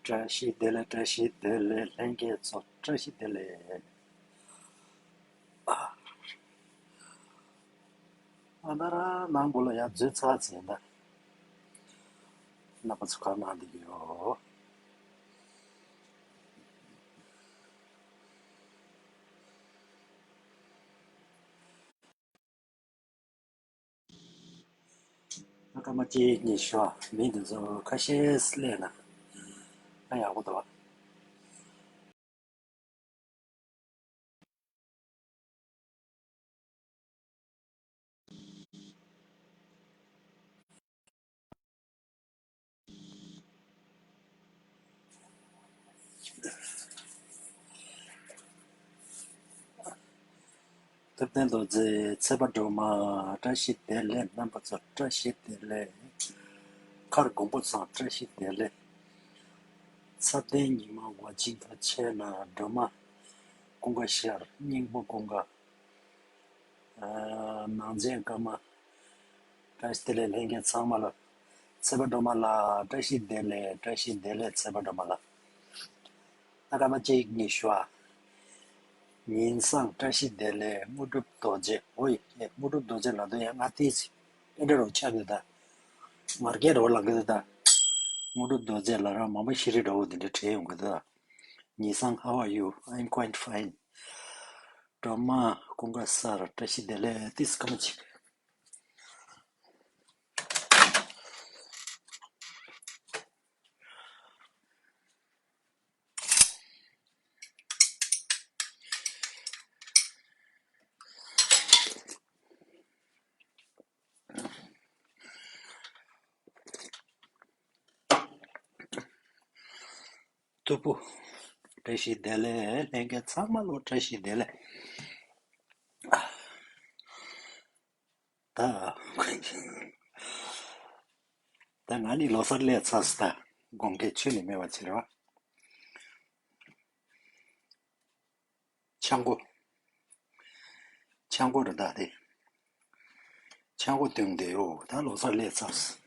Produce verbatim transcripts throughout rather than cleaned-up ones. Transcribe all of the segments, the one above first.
བཀྲ་ཤིས་བདེ་ལེགས། བཀྲ་ཤིས་བདེ་ལེགས། ལྷན་རྒྱས་ཚོ་བཀྲ་ཤིས་བདེ་ལེགས། ཨ་ད་ར་ནང་གོ་ལ་ཡ་འཛུལ་ཚར་ཟིན་ད། རྣམ་པ་ཚོ་ག་གནང་བསྡད་ཀྱི་ཡོད། ཨ་སྐར་མ་གཅིག་གཉིས་ཤོག་མི་འདི་ཚོ་ཁ་ཤས་སླེབས་ན་ཨ་ཡག་པོ་འདུག་ཐུབ་བསྟན་རྡོ་རྗེ། ཚེ་དཔལ་སྒྲོལ་མ། བཀྲ་ཤིས་བདེ་ལེགས། རྣམ་པ་ཚོ་བཀྲ་ཤིས་བདེ་ལེགས། མཁར་དགོན་པ་ཚང་བཀྲ་ཤིས་བདེ་ལེགས། ཚེ་བརྟན་ཉི་མ། ཝ་ཅིང་ཐ་ཆེ་ན་སྒྲོལ་མ། ཀུན་དགའ་ཤར། སྙིང་པོ་ཀུན་དགའ། ཨ་ནང་ཆེན་ཀརྨ། བཀྲ་ཤིས་བདེ་ལེགས་ལྷན་རྒྱས་ཚང་མ་ལ། ཚེ་དཔལ་སྒྲོལ་མ་ལགས་བཀྲ་ཤིས་བདེ་ལེགས། བཀྲ་ཤིས་བདེ་ལེགས་ཚེ་དཔལ་སྒྲོལ་མ་ལགས། ཨ་སྐར་མ་གཅིག་གཉིས་ཤོག་ཉིན་བཟང་བཀྲ་ཤིས་བདེ་ལེགས། དངོས་གྲུབ་རྡོ་རྗེ། ཨོ་ཡེ་དངོས་གྲུབ་རྡོ་རྗེ་ལབ་དུས་ཡང་ང་ཏིས་ཨེ་འདྲ་རོ་ཆགས་འདུག་ད། མར་གད་རོ་ལངས་གི་འདུག་ད། དངོས་གྲུབ་རྡོ་རྗེ་ལ་རང་མ་མ་ཤི་རི་འདྲ་བོ་དེ་འདྲ་དྲན་ཡོང་གི་འདུག་ད། ཉིན་བཟང་། How are you? I'm quite fine. སྒྲོལ་མ་ཀུན་དགའ་སར་བཀྲ་ཤིས་བདེ་ལེགས། ཏིས་སྐར་མ་གཅིག་ཐུ་བུ། བཀྲ་ཤིས་བདེ་ལེགས། ལྷན་རྒྱས་ཚང་མ་ལོ་བཀྲ་ཤིས་བདེ་ལེགས། ད། ད་ང་ནི་ལོ་གསར་སླེབས་ཚར་སོང་ད། དགོང་ཁའི་ཆུ་ནི་མེད་པ་བྱེད་རོགས། ཆང་སྒོ། ཆང་སྒོ་རེད་ད་དེ། ཆང་སྒོ་བཏུང་བསྡད་ཡོད། ད་ལོ་གསར་སླེབས་ཚར་སོང་།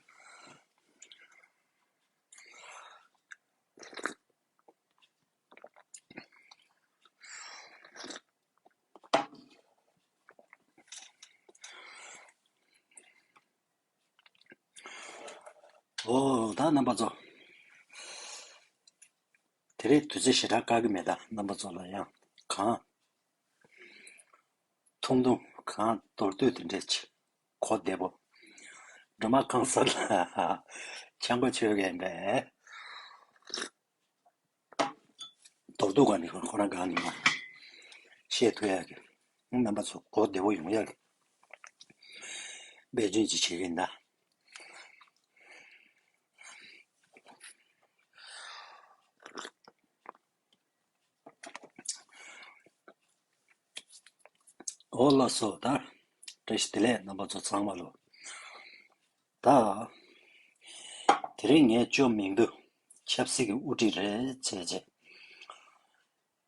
ཨོ་ད་རྣམ་པ་ཚོ། དེ་རིང་དུས་ཚོད་ཞེ་དྲག་བཀག་གི་མེད་ད། རྣམ་པ་ཚོ་ལ་ཡང་གང་ཐུང་ཐུང་གང་མདོར་བསྡུས་དེ་འདྲས་ཆེ། གོ་བདེ་པོ། སྒྲོལ་མ་ཁང་གསར་ལ་ཆང་སྒོ་མཆོད་མཁན་པས། མདོར་བསྡུས་ག་ནི་ཁོ་རང་གང་ནི་མ་བཤད་ཐུབ་ཡག་གི། རྣམ་པ་ཚོ་གོ་བདེ་པོ་ཡོང་ཡག་གི་འབད་བརྩོན་ཅིག་བྱེད་ཀྱི་ཡིན་ད། ཨོ་ལགས་སོ་ད། བཀྲ་ཤིས་བདེ་ལེགས་རྣམ་པ་ཚོ་ཚང་མ་ལོ། ད། དེ་རིང་ངས་ཅོ་མིང་དུ་ཆབ་སྲིད་ཀྱི་དབུ་ཁྲིད་རེད་བྱས་རྗེས།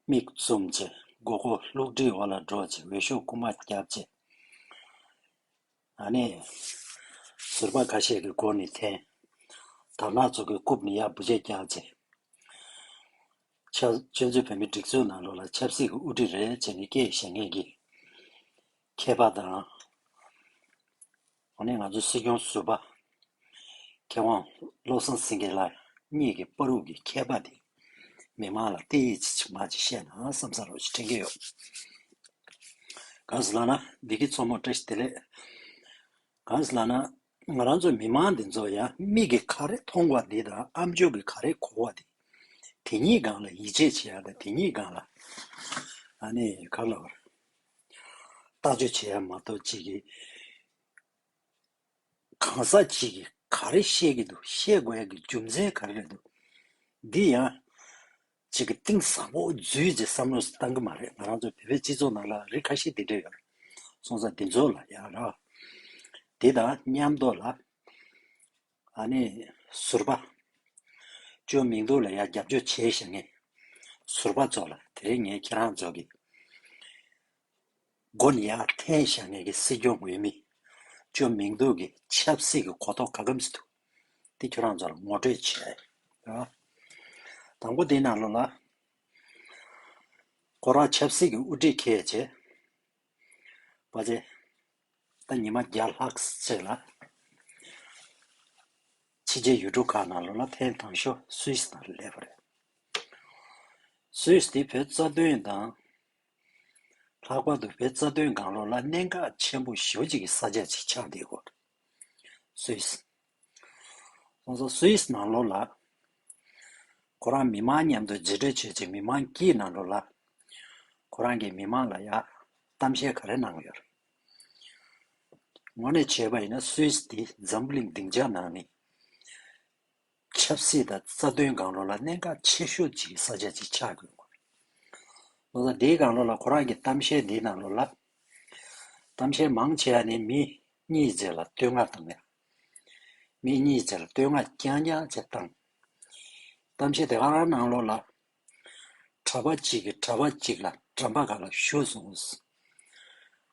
མིག་བཙུམ་བྱས་མགོ་སྐོར་ལྷུག་སྒྲིལ་འོག་ལ་འགྲོ་བྱས་འོས་ཤོག་རྐུ་མ་བརྒྱབ་བྱས། ཨ་ནི། ཟུར་པ་ཁ་ཤས་ཀྱི་མགོ་ནས་འཐེན། དར་ནག་ཚོ་གི་རྐུབ་ནས་ཡར་འབུ་བྱས་བཀྱགས་བྱས། ཆ་བཙན་བྱོལ་བོད་མིའི་སྒྲིག་འཛུགས་ནང་ལོགས་ལ་ཆབ་སྲིད་ཀྱི་དབུ་ཁྲིད་རེད་བྱས་ནས་སྐད་བཤད་མཁན་གྱི་མཁས་པ་དང་། ཨ་ནི་ང་ཚོ་སྲིད་སྐྱོང་ཟུར་པ། མཁས་དབང་བློ་བཟང་སེང་གེ་ལགས་གཉིས་ཀྱི་བར་དུ་གི་ཁྱད་པར་དེ་མི་མང་ལ་ཏོག་ཙམ་ཅིག་མར་ཅིག་བཤད་ན་བསམ་ས་རོགས་ཞིག་དྲན་གྱི་ཡོད། གང་ཟེར་ལབ་ན་བདེ་སྐྱིད་མཚོ་མོ་བཀྲ་ཤིས་བདེ་ལེགས། གང་ཟེར་ལབ་ན་ང་རང་ཚོ་མི་མང་འདི་ཚོ་ཡང་མིག་གིས་ག་རེ་མཐོང་བ་འདི་དང་ཨ་མཆོག་གིས་ག་རེ་གོ་བ་འདི། དེ་གཉིས་སྒང་ལ་ཡིད་ཆེས་བྱེད་ཡག་དང་དེ་གཉིས་སྒང་ལ་ཨ་ནི་ག་ལབ་དགོས་རེད། ལྟ་སྤྱོད་བྱེད་ཡག་མ་གཏོགས་གཅིག་གིས། གང་ཟག་གཅིག་གིས་ག་རེ་བཤད་ཀྱི་འདུག་བཤད་དགོས་ཡག་གི་རྒྱུ་མཚན་ག་རེ་རེད་འདུག་འདི་ཡང་གཅིག་གི་གཏིང་ཟབ་པོ་འཛུལ་རྗེས་བསམ་བློ་བཏང་གི་མ་རེད། ང་རང་ཚོ་བོད་པའི་སྤྱི་ཚོགས་ནང་ལ་རིགས་ཁ་ཤས་དེ་འདྲ་ཡོད་རེད། སོང་ཙང་འདི་ཚོ་ལ་ཡང་ར་འདི་དང་མཉམ་དུ་ལ་ཨ་ནི་ཟུར་པ་ཅོ་མིང་དུ་ལ་ཡང་རྒྱབ་སྐྱོར་བྱས་བཞག་མཁན་ཟུར་པ་ཚོ་ལ་དེ་རིང་ངས་ཁྱེད་རང་ཚོ་གི་མགོ་ནས་ཡར་འཐེན་བཞག་མཁན་གྱི་སྲིད་སྐྱོང་འོས་མི་ཅོ་མིང་དུ་གི་ཆབ་སྲིད་ཀྱི་གོ་རྟོགས་ག་གམ་ཞིག་འདུག་དེ་ཁྱོད་རང་ཚོ་ལ་ངོ་སྤྲོད་བྱས། དང་པོ་དེའི་ནང་ལོགས་ལ། ཁོ་རང་ཆབ་སྲིད་ཀྱི་དབུ་ཁྲིད་འཁྱེར་བྱས། ཕལ་ཆེར་ད་ཉི་མ་བརྒྱ་ལྷག་ཙམ་ལ། ཕྱི་རྒྱལ་ཡུལ་གྲུ་ཁག་ནང་ལོགས་ལ་ཐེངས་དང་ཤོས་སུད་སི་ནང་ལ་སླེབས་པ་རེད། སུད་སི་དེ་བོད་རྩ་དོན་དང་། ལྷག་པར་དུ་བོད་རྩ་དོན་སྒང་ལོགས་ལ་གནད་འགག་ཆེན་པོ་ཞེ་པོ་ཅིག་གི་ས་ཆ་ཅིག་ཆགས་བསྡད་ཡོད། སུད་སི། སོང་ཙང་སུད་སི་ནང་ལོགས་ལ། ཁོ་རང་མི་མང་མཉམ་དུ་མཇལ་འཕྲད་བྱས་ཅིག་མི་མང་དཀྱིལ་ནང་ལོགས་ལ། ཁོ་རང་གིས་མི་མང་ལ་ཡ་གཏམ་བཤད་ག་རེ་གནང་ཡོད་རེད། དངོས་གནས་བྱས་པ་ཡིན་ན་སུད་སི་དེ་འཛམ་བུ་གླིང་སྡིངས་ཆ་ནང་ནས། ཆབ་སྲིད་དང་རྩ་དོན་སྒང་ལོགས་ལ་གནད་འགག་ཆེ་ཤོས་ཅིག་གི་ས་ཆ་ཅིག་ཆགས་དགོས་པ་རེད། ལོ་ཟླ་འདིའི་སྒང་ལོགས་ལ་ཁོ་རང་གི་གཏམ་བཤད་འདིའི་ནང་ལོགས་ལ། གཏམ་བཤད་མང་ཆེ་བ་ནི་མི་གཉིས་ཙམ་ལ་བསྟོད་བསྔགས་བཏང་ཡ། མི་གཉིས་ཙམ་ལ་བསྟོད་བསྔགས་རྐྱང་རྐྱང་བྱས་བཏང་། གཏམ་བཤད་དེ་ག་རང་ནང་ལོགས་ལ། གྲྭ་པ་གཅིག་གིས་གྲྭ་པ་གཅིག་ལ་འགྲམ་པ་སྒང་ལ་ཞུ་སོང་།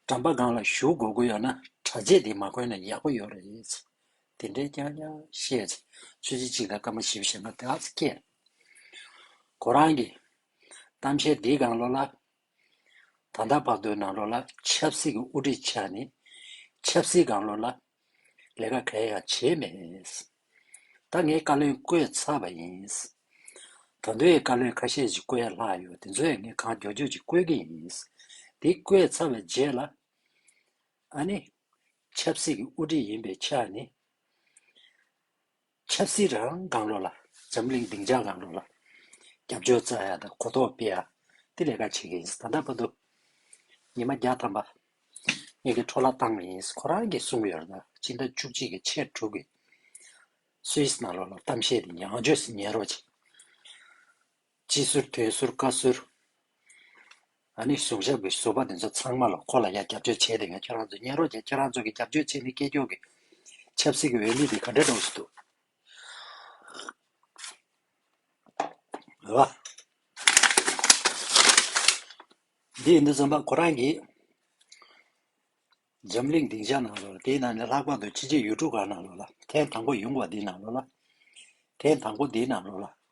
འགྲམ་པ་སྒང་ལ་ཞུ་དགོས་ཀྱི་ཡོད་ན་གྲྭ་ཆས་དེ་མ་གོན་ན་ཡག་པོ་ཡོད་རེད། དེ་འདྲའི་རྐྱང་རྐྱང་བཤད་ཚེ་ཆུ་ཚོད་གཅིག་དང་སྐར་མ་བཞི་བཅུ་ཞེ་ལྔ་དེ་ཨ་ཙི་སྐྱེས། ཁོ་རང་གིས་གཏམ་བཤད་འདིའི་སྒང་ལོགས་ལ། ད་ལྟ་བར་དུ་ནང་ལོགས་ལ་ཆབ་སྲིད་ཀྱི་དབུ་ཁྲིད་ཆགས་ནས་ཆབ་སྲིད་སྒང་ལོགས་ལ་ལས་ཀ་གང་ཡང་བྱས་མེད། ད་ངས་བཀའ་བློན་བསྐོས་ཚར་བ་ཡིན། ད་དུང་ཡང་བཀའ་བློན་ཁ་ཤས་ཤིག་བསྐོ་ཡ་ལྷག་ཡོད། དེ་ཚོ་ཡང་ངས་གང་མགྱོགས་མགྱོགས་ཅིག་བསྐོ་གི་ཡིན། དེ་བསྐོས་ཚར་བའི་རྗེས་ལ། ཨ་ནི། ཆབ་སྲིད་ཀྱི་དབུ་ཁྲིད་ཡིན་པའི་ཆ་ནས། ཆབ་སྲིད་རང་སྒང་ལོགས་ལ། འཛམ་གླིང་སྡིངས་ཆ་སྒང་ལོགས་ལ། རྒྱབ་སྐྱོར་བཙལ་ཡ་དང་གོ་རྟོགས་སྤེལ་ཡ། དེ་ལས་ཀ་བྱེད་ཀྱི་ཡིན། ད་ལྟ་བར་དུ། ཉི་མ་བརྒྱ་ཐམ་པ། ངེད་ཀྱིས་འཕྲོ་བརླག་བཏང་བ་ཡིན། ཁོ་རང་གིས་གསུངས་ཡོད་རེད། ད་ཕྱི་ཟླ་བཅུ་གཅིག་གི་ཚེས་དྲུག་གི་སུད་སི་ནང་ལོགས་ལ་གཏམ་བཤད་དེ་ཡང་བསྐྱར་ཉན་རོགས་བྱེད། སྤྱི་ཟུར་དོན་ཟུར་བཀའ་ཟུར། ཨ་ནི་གཞུང་ཞབས་ཀྱི་ཟུར་པ་དེ་ཚོ་ཚང་མ་ལ་ཁོ་ལ་ཡ་རྒྱབ་སྐྱོར་བྱས་ཏེ་ངས་ཁྱེད་རང་ཚོ་ཉན་རོགས་བྱས། ཁྱེད་རང་ཚོ་གི་རྒྱབ་སྐྱོར་བྱས་ནས་སྐད་སྐྱོར་གྱི་ཆབ་སྲིད་ཀྱི་འོས་མི་དེ་ག་འདྲ་འགྲོ་སྲིད་འདུག་རེད་བ། འདི་ཡིན་དུས་ཙམ་པ་ཁོ་རང་གིས། འཛམ་གླིང་སྡིངས་ཆ་ནང་ལོགས་ལ། དེའི་ནང་ནས་ལྷག་པར་དུ་ཕྱི་རྒྱལ་ཡུལ་གྲུ་ཁག་ནང་ལོགས་ལ། ཐེངས་དང་པོ་ཡོང་བ་འདིའི་ནང་ལོགས་ལ། ཐེངས་དང་པོ་འདིའི་ནང་ལོགས་ལ།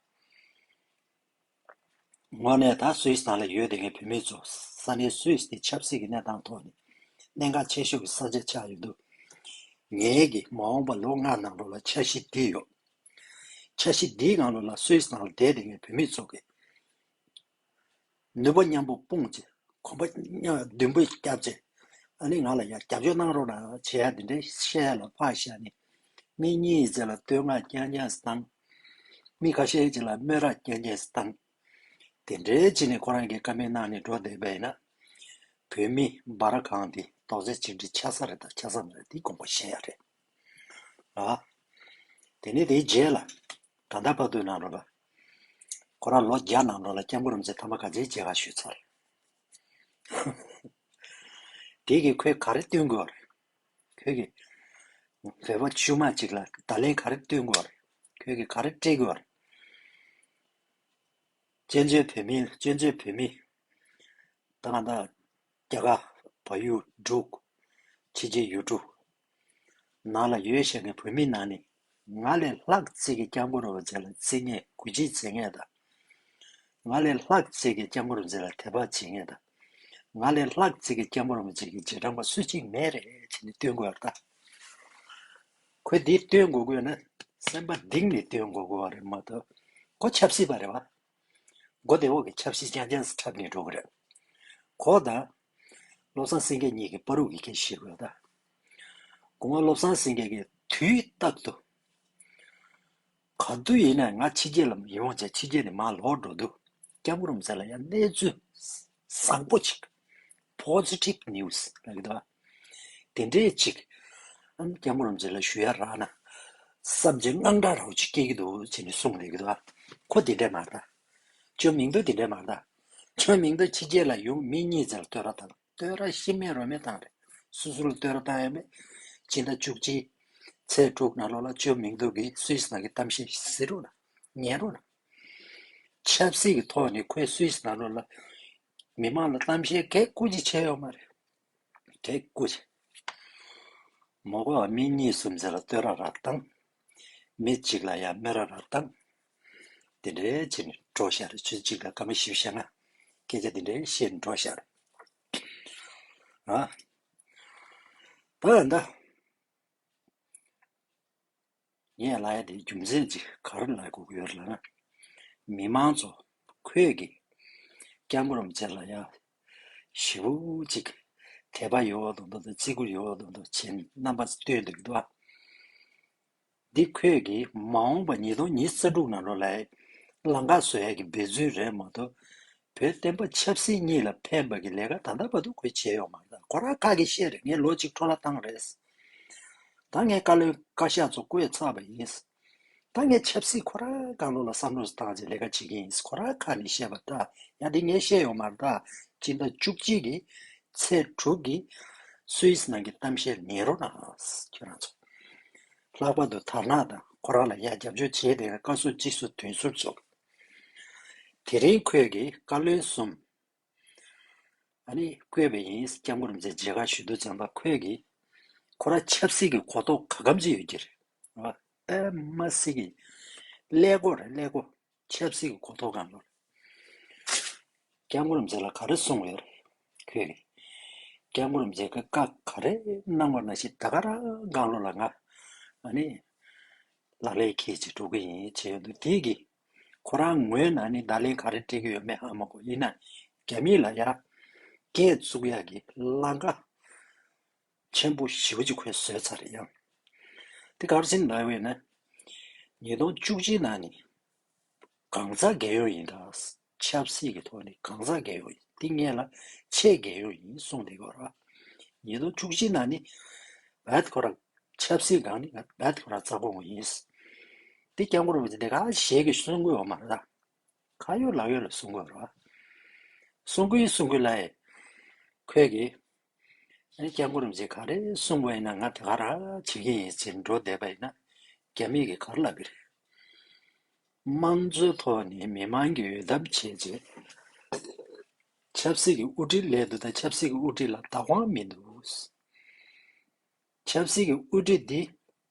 དངོས་གནས་ད་སུད་སི་ནང་ལ་ཡོད་བསྡད་མཁན་བོད་མི་ཚོ། ས་གནས་སུད་སི་དེ་ཆབ་སྲིད་ཀྱི་གནས་སྟངས་ཐོག་ནས་གནད་འགག་ཆེ་ཤོས་ཀྱི་ས་ཆ་ཆགས་ཡོད་འདུག་ངེད་ཀྱིས་མ་འོངས་པ་ལོ་ལྔ་ནང་ལོགས་ལ་འཆར་གཞི་འདི་ཡོད། འཆར་གཞི་འདིའི་ནང་ལོགས་ལ་སུད་སི་ནང་ལ་བསྡད་བསྡད་མཁན་བོད་མི་ཚོ་གིས་ནུས་པ་མཉམ་པོ་སྤུངས་བྱས། གོམ་པ་མཉམ་མདུན་སྤོས་བརྒྱབ་བྱས། ཨ་ནི་ང་ལ་ཡ་རྒྱབ་སྐྱོར་གནང་རོགས་གནང་བྱས་ཡ་དེ་འདྲའི་བཤད་ཡ་ལ་ཕར་བཞག་ནས། མི་གཉིས་ཙམ་ལ་བསྟོད་བསྔགས་རྐྱང་རྐྱང་བཏང་། མི་ཁ་ཤས་ཅིག་ལ་དམོད་ར་རྐྱང་རྐྱང་བཏང་། དེ་འདྲའི་བྱས་ནས་ཁོ་རང་གིས་བཀའ་མོལ་གནང་ནས་འགྲོ་བསྡད་པ་ཡིན་ན། བོད་མི་སྦ་ར་གང་དེ་རྡོག་རྩ་གཅིག་སྒྲིལ་ཆགས་ས་རེད་དང་ཆགས་ས་མ་རེད། དེ་དགོངས་པ་བཞེས་ཡ་རེད། ཨ། དེ་ནས་དེའི་རྗེས་ལ། ད་ལྟ་བར་དུ་ནང་ལོགས་ལ། ཁོ་རང་ལོ་བརྒྱ་ནང་ལོགས་ལ་སྐྱབས་མགོན་རིན་པོ་ཆེ་ཐེངས་མ་ག་ཚོད་མཇལ་ཁ་ཞུས་ཚར། དེ་གིས་ཁོས་ག་རེ་སྟོན་དགོས་རེད། ཁོས་ཀྱིས་བོད་པ་ཆུང་མ་ཅིག་ལ་བརྡ་ལན་ག་རེ་སྟོན་དགོས་རེད། ཁོས་ཀྱིས་ག་རེ་སྤྲད་དགོས་རེད། གཅན་གཅུང་བོད་མི། གཅན་གཅུང་བོད་མི། ད་ག་ད་རྒྱ་གར་བལ་ཡུལ་འབྲུག་ཕྱི་རྒྱལ་ཡུལ་གྲུ་ནང་ལ་ཡོད་བཞག་མཁན་བོད་མི་ནང་ནས་ང་ལས་ལྷག་ཅིག་གིས་སྐྱབས་མགོན་རིན་པོ་ཆེ་ལ་བརྩི་མཁན་གུས་བརྩི་བྱེད་མཁན་དང་། ང་ལས་ལྷག་ཅིག་གིས་སྐྱབས་མགོན་རིན་པོ་ཆེ་ལ་དད་པ་བྱེད་མཁན་དང་། ང་ལས་ལྷག་ཅིག་གིས་སྐྱབས་མགོན་རིན་པོ་ཆེ་གི་རྗེས་འབྲང་པ་སུ་གཅིག་མེད་རེད་བྱས་ནས་སྟོན་དགོས་པ་རེད་ད། ཁོས་འདི་སྟོན་དགོས་དགོས་ན་སེམས་པ་གཏིང་ནས་སྟོན་དགོས་དགོས་པ་རེད་མ་གཏོགས། ཁོ་ཆབ་སྲིད་པ་རེད་བ། མགོ་བདེ་བོ་གི་ཆབ་སྲིད་རྐྱང་རྐྱང་འཁྲབ་ནས་འགྲོ་གི་རེད། ཁོ་དང་། བློ་བཟང་སེང་གེ་གཉིས་ཀྱི་བར་དུ་གི་སྐད་ཆ་བཤད་དགོས་ད། དགོང་མོ་བློ་བཟང་སེང་གེ་གིས་དུས་རྟག་ཏུ། ག་དུས་ཡིན་ན་ང་ཕྱི་རྒྱལ་ལ་ཡོང་བྱས་ཕྱི་རྒྱལ་ནས་མར་ལོག་འགྲོ་དུས་སྐྱབས་མགོན་རིན་པོ་ཆེ་ལ་ཡང་གནས་ཚུལ་བཟང་པོ་ཅིག positive news ལབ་ཀྱི་འདུག་བ། དེ་འདྲས་ཅིག་ཨ་ནི་སྐྱབས་མགོན་རིན་པོ་ཆེ་ལ་ཞུ་ཡ་རག་ན། བསམ་བྱས་དངངས་སྐྲག་རོ་ཅིག་སྐྱེ་གི་འདུག་ཅེས་ནས་གསུངས་ལེ་གི་འདུག་བ། ཁོ་དེ་འདྲས་མ་རེད་ད། ཅོ་མིང་དུ་དེ་འདྲས་མ་རེད་ད། ཅོ་མིང་དུ་ཕྱི་རྒྱལ་ལ་ཡོང་མི་གཉིས་ཙམ་ལ་བསྟོད་ར་བཏང་། བསྟོད་ར་ཤི་མེད་རོ་མེད་བཏང་རེད། སོ་སོ་ལ་བསྟོད་ར་བཏང་ཡ་མེད། སྤྱི་ཟླ་བཅུ་གཅིག་ཚེས་དྲུག་ནང་ལོགས་ལ་ཅོ་མིང་དུ་གིས་སུད་སི་ནང་གི་གཏམ་བཤད་གཟིགས་རོགས་གནང་། ཉན་རོགས་གནང་། ཆབ་སྲིད་ཀྱི་ཐོག་ནས་ཁོས་སུད་སི་ནང་ལོགས་ལ་མི་མང་ལ་གཏམ་བཤད་གང་སྐུ་མཁྱེན་བྱས་ཡོད་མ་རེད། གང་སྐུ་མཁྱེན། མོ་གོ་མི་གཉིས་གསུམ་ཙམ་ལ་བསྟོད་ར་རག་བཏང་། མི་གཅིག་ལ་ཡང་སྨད་ར་རག་བཏང་། དེ་འདྲའི་བྱས་ནས་ འགྲོ་ཤར་ཆུ་གཅིག་ལ་སྐར་མ་བཞི་བཅུ་ཞེ་ལྔ། སྐད་ཆ་འདི་འདྲའི་བཤད་འགྲོ་ཤར། ཨ། ད་ད། ངས་ལབ་ཡ་དེ་རྒྱུ་མཚན་ཅིག་ག་རེ་ལབ་དགོས་ཀྱི་ཡོད་ལབ་ན། མི་མང་ཚོ་ཁོས་ཀྱི་སྐྱབས་མགོན་རིན་པོ་ཆེ་ལ་ཡ་ཞེ་པོ་ཅིག་དད་པ་ཡོད་མདོག་མདོག་དང་བརྩི་བཀུར་ཡོད་མདོག་མདོག་བྱས་ནས་རྣམ་པ་སྟོན་འདུག་གི་འདུག་ཨ། འདི་ཁོས་ཀྱི་མ་འོངས་པ་ཉིས་སྟོང་ཉི་ཤུ་རྩ་དྲུག་ནང་ལོགས་ལ་ལམ་ཁ་བཟོ་ཡ་གི་འབད་བརྩོན་རེད་མ་གཏོགས། བོད་བསྟན་པ་ཆབ་སྲིད་གཉིས་ལ་ཕན་པ་གི་ལས་ཀ་ད་ལྟ་བར་དུ་ཁོས་བྱས་ཡོད་མ་རེད། ཁོ་རང་ཁ་གིས་བཤད་རེད། ངས་ལོ་གཅིག་འཕྲོ་བརླག་བཏང་རེད། ད་ངས་བཀའ་བློན་བཀའ་ཤག་ཚོ་བསྐོས་ཚར་བ་ཡིན། ད་ངས་ཆབ་སྲིད་ཁོ་རང་སྒང་ལོགས་ལ་བསམ་བློ་བཏང་བྱས་ལས་ཀ་བྱེད་ཀྱི་ཡིན། ཁོ་རང་ཁ་ནས་བཤད་པ་ད་ཡ་དེ་ངས་བཤད་ཡོད་མ་རེད། ད་སྤྱི་ཟླ་བཅུ་གཅིག་གི་ཚེས་དྲུག་གི་སུད་སི་ནང་གི་གཏམ་བཤད་ཉན་རོགས་གནང་། ཁྱོད་རང་ཚོ་ལྷག་པར་དུ་དར་ནག་དང་ཁོ་རང་ལ་ཡ་རྒྱབ་སྐྱོར་བྱས་ཏེ་བཀའ་ཟུར་སྤྱི་ཟུར་དོན་ཟུར་ཚོ། དེ་རིང་ཁོས་ཀྱི་བཀའ་བློན་གསུམ། ཨ་ནི་བསྐོས་པ་ཡིན། སྐྱབས་མགོན་རིན་པོ་ཆེ་མཇལ་ཁ་ཞུ་དུས་ཙམ་པ་ཁོས་ཀྱིས་ཁོ་རང་ཆབ་སྲིད་ཀྱི་གོ་རྟོགས་ག་གམ་ཅིག་ཡོད་ཀྱི་རེད། ཨ་མ་སྲིད་ཀྱི་ཀླད་ཀོར་རེད། ཀླད་ཀོར། ཆབ་སྲིད་ཀྱི་གོ་རྟོགས་གང་ལོར། སྐྱབས་མགོན་རིན་པོ་ཆེ་ལ་ག་རེ་གསུངས་ཡོད་རེད། ཁོས་ཀྱིས་སྐྱབས་མགོན་རིན་པོ་ཆེ་གི་བཀའ་ག་རེ་གནང་བ་ནང་བཞིན་ད་ག་རང་སྒང་ལོགས་ལ་ང་ཨ་ནི་ལག་ལེན་འཁེལ་བྱས་འགྲོ་གི་ཡིན་བྱས་ཡོད་འདུག་དེ་གིས་ཁོ་རང་ངོས་ནས་ནི་བརྡ་ལན་ག་རེ་སྤྲད་ཀྱི་ཡོད་མེད་ཧ་མ་གོ། ཡིན་ན་རྒྱ་མི་ལ་ཡ་སྐད་བཙུགས་ཡག་གི་ལམ་ཁ་ཆེན་པོ་ཞེ་པོ་ཅིག་ཁོས་བཟོས་ཚར་རེད་ཡང་། དེ་ག་རེ་ཟེར་ན་ལབ་ཡོད་ན། ཉིས་སྟོང་བཅུ་གཅིག་ནང་ནས་གང་ཟག་རྒྱལ་ཡོངས་ཡིན་ད། ཆབ་སྲིད་ཀྱི་ཐོག་ནས་གང་ཟག་རྒྱལ་ཡོངས་ཡིན། དེ་སྔོན་ལ་ཆེས་རྒྱལ་ཡོངས་ཡིན་གསུངས་བསྡད་ཡོད་རེད། ཉིས་སྟོང་བཅུ་གཅིག་ནང་ནས་བད་ཁོ་རང་ཆབ་སྲིད་སྒང་ནས་བད་ཁོ་རང་རྩ་དགོངས་ཡིན། དེ་སྐྱབས་མགོན་རིན་པོ་ཆེ་དེ་ག་ཞལ་གྱིས་གསུང་གི་ཡོད་མ་རེད་ད། ཁ་ཡོད་ལག་ཡོད་ལ་གསུང་དགོས་རེད། གསུང་གིན་གསུང་གིན་ལ་ཡ། ཁོས་ཀྱིས། ཨ་ནི་སྐྱབས་མགོན་རིན་པོ་ཆེ་ག་རེ་གསུངས་པ་ཡིན་ན་ང་དེ་ག་རང་བྱེད་ཀྱི་ཡིན་ཟེར་འགྲོ་བསྡད་པ་ཡིན་ན། རྒྱ་མི་གིས་ག་རེ་ལབ་ཀྱི་རེད། དམངས་གཙོའི་ཐོག་ནས་མི་མང་གི་འོས་འདེམས་བྱས་རྗེས། ཆབ་སྲིད་ཀྱི་དབུ་ཁྲིད་སླེབས་འདུག་ད་ཆབ་སྲིད་ཀྱི་དབུ་ཁྲིད་ལ་བདག་དབང་མི་འདུག་ཆབ་སྲིད་ཀྱི་དབུ་ཁྲིད་འདི་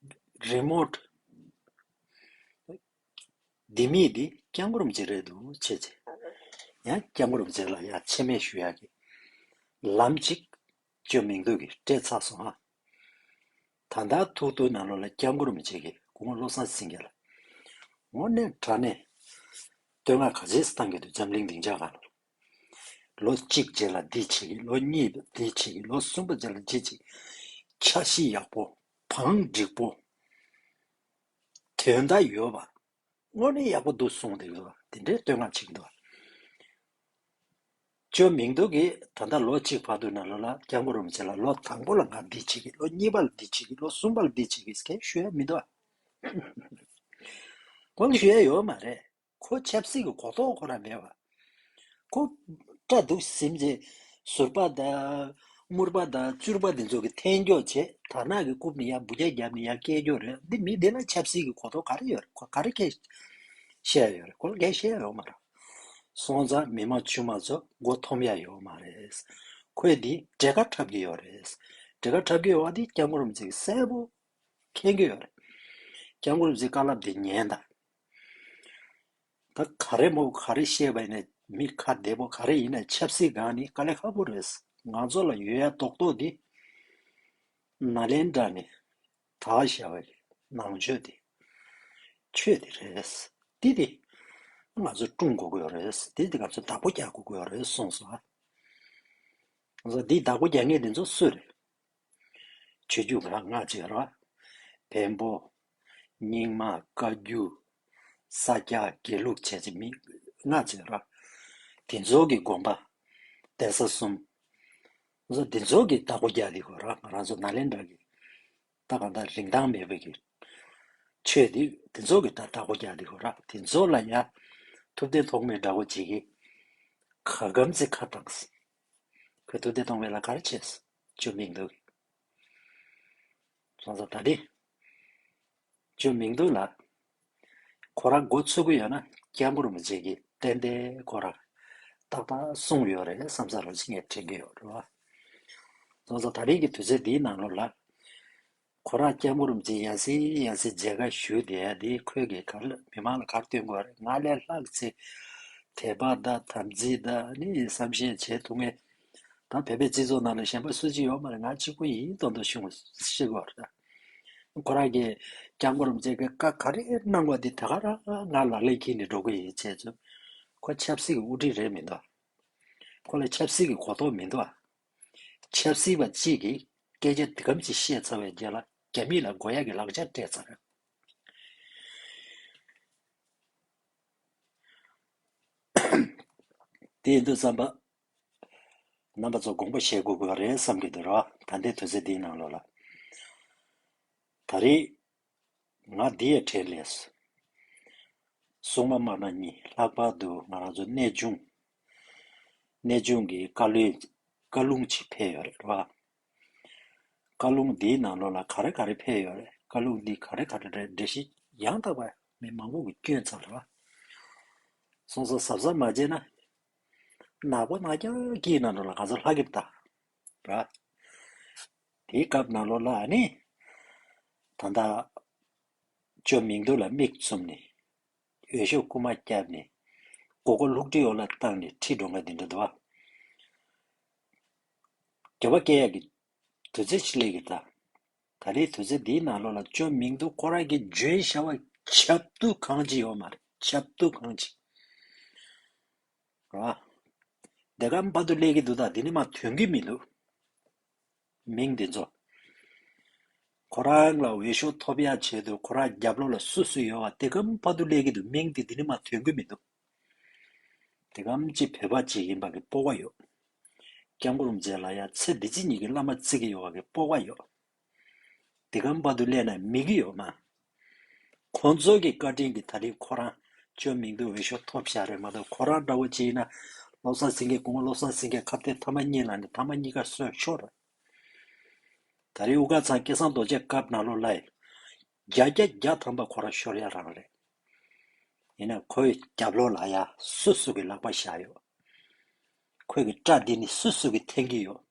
རི་མོཊ་འདི་མི་འདི་སྐྱབས་མགོན་རིན་པོ་ཆེ་རེད་འདུག་བྱས་ཚེ། ཡང་སྐྱབས་མགོན་རིན་པོ་ཆེ་ལ་ཡང་མཆན་མེད་ཞུ་ཡག་གི་ལམ་གཅིག་ཅོ་མིང་རྡོག་གིས་སྤྲད་ཚར་སོང་ཨ། ད་ལྟ་ཐུག་ཐུག་ནང་ལོགས་ལ་སྐྱབས་མགོན་རིན་པོ་ཆེ་གིས་སྐུ་ངོ་བློ་བཟང་སེང་གེ་ལ་དངོས་གནས་དྲང་གནས་བསྟོད་བསྔགས་ག་ཚད་བཏང་གི་འདུག་འཛམ་གླིང་སྡིངས་ཆ་སྒང་ལ། ལོ་གཅིག་རྗེས་ལ་འདི་བྱེད་ཀྱི། ལོ་གཉིས་པ་འདི་བྱེད་ཀྱི། ལོ་གསུམ་པ་རྗེས་ལ་འདི་བྱེད་ཀྱི། འཆར་གཞི་ཡག་པོ། བང་སྒྲིག་པོ། དོན་དག་ཡོད་པ། དངོས་གནས་ཡག་པོ་འདུག་གསུངས་བསྡད་ཀྱི་འདུག་དེ་འདྲའི་བསྟོད་བསྔགས་བྱེད་ཀྱི་འདུག་ཅོ་མིང་རྡོག་གིས་ད་ལྟ་ལོ་གཅིག་བར་དུ་ནང་ལོགས་ལ་སྐྱབས་མགོན་རིན་པོ་ཆེ་ལ་ལོ་དང་པོ་ལ་ང་འདི་བྱེད་ཀྱི། ལོ་གཉིས་པ་ལ་འདི་བྱེད་ཀྱི། ལོ་གསུམ་པ་ལ་འདི་བྱེད་ཀྱི་ཟེར་མཁན་ཞུ་ཡ་མི་འདུག་ཁོང་ཞུ་ཡ་ཡོད་མ་རེད། ཁོ་ཆབ་སྲིད་ཀྱི་གོ་རྟོགས་ཁོ་རང་མེད་པ། ཁོ་སྐྲ་འདུག་ཟིམ་རྗེས་ཟུར་པ་དང་སྨུར་པ་དང་བཙུར་པ་འདི་ཚོ་གི་འཐེན་འཁྱོག་བྱས། དར་ནག་གི་རྐུབ་ནས་ཡར་འབུ་རྒྱག་བརྒྱབ་ནས་ཡར་སྐྱེལ་རྒྱུ་རེད། འདི་མི་འདི་ལ་ཆབ་སྲིད་ཀྱི་གོ་རྟོགས་ག་རེ་ཡོད་རེད། ཁོ་ག་རེ་སྐད་བཤད་ཡོད་རེད། ཁོ་ལ་སྐད་བཤད་ཡོད་མ་རེད། སོང་ཙང་མི་མང་ཆུང་མ་ཚོ་མགོ་འཐོམ་ཡ་ཡོད་མ་རེད། ཁོས་འདི་འབྲས་ཁ་འཁྲབ་ཀྱི་ཡོད་རེད། འབྲས་ཁ་འཁྲབ་ཀྱི་ཡོད་པ་འདི་སྐྱབས་མགོན་རིན་པོ་ཆེ་གིས་གསལ་པོ་མཁྱེན་གྱི་ཡོད་རེད། སྐྱབས་མགོན་རིན་པོ་ཆེའི་བཀའ་སློབ་འདི་ཉན་དང་། ད་ག་རེ་མོ་ག་རེ་བཤད་པ་ཡིན་ན། མི་ཁ་བདེ་པོ་ག་རེ་ཡིན་ན་ཆབ་སྲིད་སྒང་ནས་དཀའ་ལས་ཁག་པོ་རེད། ང་ཚོ་ལ་ཡོད་ཡ་རྡོག་རྡོག་འདི་ནཱ་ལེནྡྲ་ནས་དར་བཞག་པའི་ནང་ཆོས་དེ། ཆོས་དེ་རེད། འདི་དེ་ང་ཚོ་སྲུང་དགོས་ཀྱི་ཡོད་རེད། འདི་དེ་ང་ཚོ་བདག་པོ་རྒྱག་དགོས་ཀྱི་ཡོད་རེད་གསུངས་སོང་ཨ། ང་ཚོ་འདི་བདག་པོ་རྒྱག་མཁན་དེ་ཚོ་སུ་རེད། ཆོས་བརྒྱུད་ཁག་ལྔ་ཅིག་ར། བོན་པོ། རྙིང་མ། བཀའ་བརྒྱུད། ས་སྐྱ། དགེ་ལུགས་བྱས་ཙང་མི་ལྔ་ཅིག་ར། དེ་ཚོ་གི་དགོན་པ། གདན་ས་གསུམ། ང་ཚོ་དེ་ཚོ་གི་བདག་པོ་རྒྱག་དེ་ཁོ་ར། ང་རང་ཚོ་ནཱ་ལེནྡྲ་གི་ད་གང་ལྟར་རིན་ཐང་མེད་པའི་གི་ཆོས་དེ་དེ་ཚོ་གི་ད་བདག་པོ་རྒྱག་དེ་ཁོ་ར། དེ་ཚོ་ལ་ཡ་ཐུབ་བསྟན་ཐོགས་མེད་འདྲ་པོ་ཅིག་གིས་ག་གམ་ཚེ་ཁ་བཏང་སོང་། ཁོས་ཐུབ་བསྟན་ཐོགས་མེད་ལ་ག་རེ་བྱས་སོང་། ཅོ་མིང་རྡོག་གིས། སོང་ཙང་ད་དེ། ཅོ་མིང་རྡོག་ལ། ཁོ་རང་མགོ་ཚོས་ཀྱི་ཡོད་ན་སྐྱབས་མགོན་རིན་པོ་ཆེ་གིས་ཏན་ཏན་ཁོ་རང་ཏག་ཏག་གསུངས་ཡོད་རེད་བསམ་ས་རོ་ཅིག་ངས་དྲན་གྱི་ཡོད་རེད་བ། སོང་ཙང་ད་རེས་ཀྱི་དུས་ཚོད་འདིའི་ནང་ལོགས་ལ། ཁོ་རང་སྐྱབས་མགོན་རིན་པོ་ཆེ་ཡང་སེ་ཡང་སེ་མཇལ་ཁ་ཞུས་བསྡད་ཡ་དེ་ཁོས་ཀྱིས་ག་རེ་མི་མང་ལ་ག་རེ་སྟོན་དགོས་རེད། ང་ལས་ལྷག་ཚེ། དད་པ་དང་དམ་ཚིག་དང་ནི་བསམ་ཤེས་བྱེད་ཐུབ་མཁན། ད་བོད་པའི་སྤྱི་ཚོགས་ནང་ལ་གཞན་པ་སུ་གཅིག་ཡོད་མ་རེད། ང་གཅིག་པུ་ཡིན་མདོག་མདོག་བྱུང་བ་ཤེས་དགོས་རེད། ཁོ་རང་གིས་སྐྱབས་མགོན་རིན་པོ་ཆེ་གི་བཀའ་ག་རེ་གནང་བ་དེ་དེ་ག་རང་ང་ལག་ལེན་འཁྱེར་ནས་འགྲོ་གི་ཡིན་བྱས་ཚུལ། ཁོ་ཆབ་སྲིད་ཀྱི་དབུ་ཁྲིད་རེད་མི་འདུག་ཁོ་ལ་ཆབ་སྲིད་ཀྱི་གོ་རྟོགས་མི་འདུག་ཆབ་སྲིད་པ་གཅིག་གིས་སྐད་ཆ་འདི་གམ་གཅིག་བཤད་ཚར་བའི་རྗེས་ལ་རྒྱ་མི་ལ་དགོས་ཡག་གི་ལག་ཆ་སྤྲད་ཚར། དེ་ཡིན་དུས་ཙམ་པ། རྣམ་པ་ཚོ་དགོངས་པ་བཞེས་དགོས་དགོས་རེད་བསམ་གྱི་འདུག་ར། ད་ལྟའི་དུས་ཚོད་འདིའི་ནང་ལོགས་ལ། ད་རེས་ང་འདི་ཡས་དྲན་ལས་སོང་། སྲུང་མ་དམར་ནག་གཉིས་ལྷག་པར་དུ་ང་རང་ཚོ་གནས་ཆུང་། གནས་ཆུང་གི་བཀའ་བློན། བཀའ་ལུང་ཅིག་ཕེབས་ཡོད་རེད་ར། བཀའ་ལུང་འདིའི་ནང་ལོགས་ལ་ག་རེ་ག་རེ་ཕེབས་ཡོད་རེད། བཀའ་ལུང་འདི་ག་རེ་ག་རེ་རེད། འགྲེལ་བཤད་ཡང་དག་པ་མི་མང་པོ་གིས་བསྐྱོན་ཚར་རེད་བ། སོང་ཙང་གཟབ་གཟབ་མ་བྱས་ན། ནག་པོ་ནག་རྐྱང་གི་ནང་ལོགས་ལ་ག་ཚོད་ལྷག་གི་རེད་ད། ར། དེའི་སྐབས་ནང་ལོགས་ལ་ཨ་ནི། ད་ལྟ། ཅོ་མིང་རྡོ་ལ་མིག་བཙུམ་ནས། འོས་ཤོག་རྐུ་མ་བརྒྱབ་ནས། མགོ་སྐོར་ལྷུག་ཁྲིའི་འོག་ལ་བཏང་ནས་ཁྲིད་འགྲོ་མཁན་དེ་འདྲ་འདུག་བ། རྒྱབ་པ་སྐྱེལ་ཡག་གི་དུས་ཚོད་ཅིག་སླེབས་ཀྱི་ད། ད་རེས་དུས་ཚོད་འདིའི་ནང་ལོགས་ལ་ཅོ་མིང་རྡོ་ཁོ་རང་གིས་བརྗོད་བྱ་བ་ཁྱབ་བསྡུ་གང་ཅི་ཡོད་མ་རེད། ཁྱབ་བསྡུ་གང་ཅི། ར། དེ་ག་བར་དུ་སླེབས་ཀྱི་འདུག་ད་འདི་ནས་མར་ཐོན་གྱི་མི་འདུག་མིང་འདི་ཚོ། ཁོ་རང་ལ་འོས་ཤོག་ཐོབ་ཡག་ཆེད་དུ་ཁོ་རང་རྒྱབ་ལོགས་ལ་སུ་སུ་ཡོད་པ་དེ་ག་བར་དུ་སླེབས་ཀྱི་འདུག་མིང་འདི་འདི་ནས་མར་ཐོན་གྱི་མི་འདུག་དེ་གམ་ཅིག་བོད་པ་ཅིག་ཡིན་པ་གི་སྤོབས་པ་ཡོད། སྐྱབས་མགོན་རིན་པོ་ཆེ་ལ་ཡ་ཚེ་འདི་ཕྱི་གཉིས་ཀྱི་བླ་མ་བརྩི་གི་ཡོད་པ་གི་སྤོབས་པ་ཡོད། དེ་གམ་བར་དུ་སླེབས་ན་མི་གི་ཡོད་མ། ཁོང་ཚོ་གི་བཀའ་དྲིན་གྱིས་ད་རེས་ཁོ་རང་ཅོ་མིང་རྡོ་འོས་ཤོག་ཐོབ་བཞག་རེད་མ་གཏོགས། ཁོ་རང་འདྲ་བོ་ཅིག་ཡིན་ན་བློ་བཟང་སེང་གེ། སྐུ་ངོ་བློ་བཟང་སེང་གེ་ཁ་གཏད་ཐ་མ་གཉིས་ལངས་ནས་ཐ་མ་གཉིས་ཀ་སོན་ཤོར་རེད། ད་རེས་དབུ་དཀར་ཚང་སྐལ་བཟང་རྡོ་རྗེ་སྐབས་ནང་ལོགས་ལ་བརྒྱ་བརྒྱ་བརྒྱ་ཐམ་པ་ཁོ་རང་ཤོར་ཡ་རང་རེད། ཡིན་ན་ཁོའི་རྒྱབ་ལོགས་ལ་ཡ་སུ་སུ་གི་ལག་པ་བཞག་ཡོད། ཁོས་གི་སྐྲ་འདི་ནི་སུ་སུ་གི་འཐེན་གྱི་ཡོད།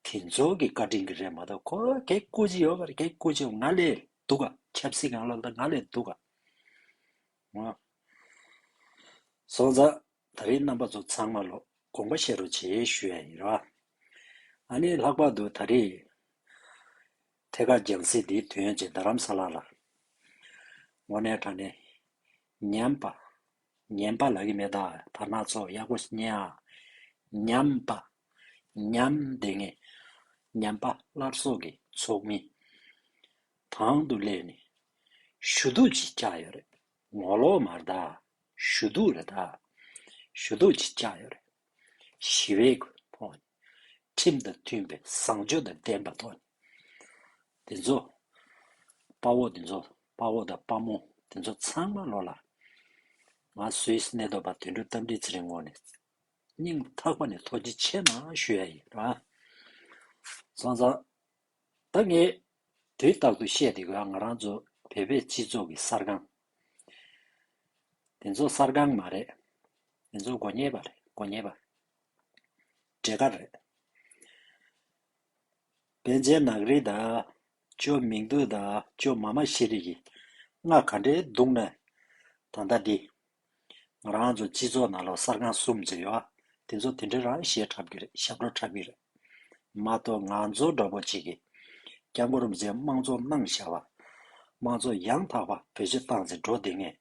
དེ་ཚོ་གི་བཀའ་དྲིན་གྱི་རེད་མ་གཏོགས་ཁོ་གེ་སྐུ་ཅི་ཡོད་པ་རེད། གེ་སྐུ་ཅི་ང་ལས་སྡུག་ག་ཆབ་སྲིད་ནང་ལོགས་ལ་ང་ལས་སྡུག་ག་ངོ་། སོང་ཙང་ད་རེས་རྣམ་པ་ཚོ་ཚང་མ་ལོ་དགོངས་པ་བཞེས་རོགས་བྱེད་ཞུ་ཡ་ཡིན་ར། ཨ་ནི་ལྷག་པར་དུ་ད་རེས་ཐད་ཀར་རྒྱང་སྲིང་འདིའི་དོན་ཡོད་ཅིག་རྡ་རམ་ས་ལ་ལ་དངོས་གནས་དྲང་གནས་ཉམས་པ། ཉན་པ་ལབ་ཀྱི་མེད་ད། དར་ནག་ཚོ་ཡག་པོ་ཉན་ཨ། ཉམས་པ། ཉམས་བསྡད་མཁན། ཉམས་པ་སླར་གསོ་གི་ཚོགས་མི། དང་དུ་སླེབས་ནས་ཞུ་གཏུག་ཅིག་བཅག་ཡོད་རེད། ངོ་ལོག་མ་རེད་ད། ཞུ་གཏུག་རེད་ད། ཞུ་གཏུག་ཅིག་བཅག་ཡོད་རེད། ཞི་བའི་ཐོག་ནས། ཁྲིམས་དང་མཐུན་པའི་བཟང་སྤྱོད་དང་ལྡན་པ་ཐོག་ནས། དེ་ཚོ། དཔའ་བོ་དེ་ཚོ། དཔའ་བོ་དང་དཔའ་མོ་དེ་ཚོ་ཚང་མ་ལོ་ལ། ང་སུད་སི་གནས་སྡོད་པ་དོན་གྲུབ་རྟ་མགྲིན་ཚེ་རིང་ངོས་ནས་སྙིང་ཐག་པ་ནས་ཐུགས་རྗེ་ཆེ་གནང་ཞུ་ཡ་ཡིན་ར། སོང་ཙང་། ད་ངས་དུས་རྟག་ཏུ་བཤད་བསྡད་དགོས། ང་རང་ཚོ་བོད་པའི་སྤྱི་ཚོགས་ཀྱི་གསར་ཁང་། དེ་ཚོ་གསར་ཁང་མ་རེད། དེ་ཚོ་དགོས་ངེས་པ་རེད། དགོས་ངེས་པ། འབྲས་དཀར་རེད། པཎ་ཆེན་ནག་རིག་དང་། ཅོ་མིང་རྡོ་དང་ཅོ་མ་མ་ཤེས་རིག་གིས་ང་ག་འདྲའི་སྡུག་ན། ད་ལྟ་འདི། ང་རང་ཚོ་སྤྱི་ཚོགས་ནང་ལོགས་གསར་ཁང་གསུམ་ཙམ་ཡོད། དེ་ཚོ་དེ་འདྲ་རང་གཞས་འཁྲབ་ཀྱི་རེད། ཞབས་བྲོ་འཁྲབ་ཀྱི་རེད། མ་གཏོགས་ང་ཚོ་འདྲ་པོ་ཅིག་གིས་སྐྱབས་མགོན་རིན་པོ་ཆེས་དམངས་གཙོ་གནང་བཞག་པ། དམངས་གཙོ་ཡང་དག་པ་བེད་སྤྱོད་བཏང་ཚེ་འགྲོ་བསྡད་མཁན།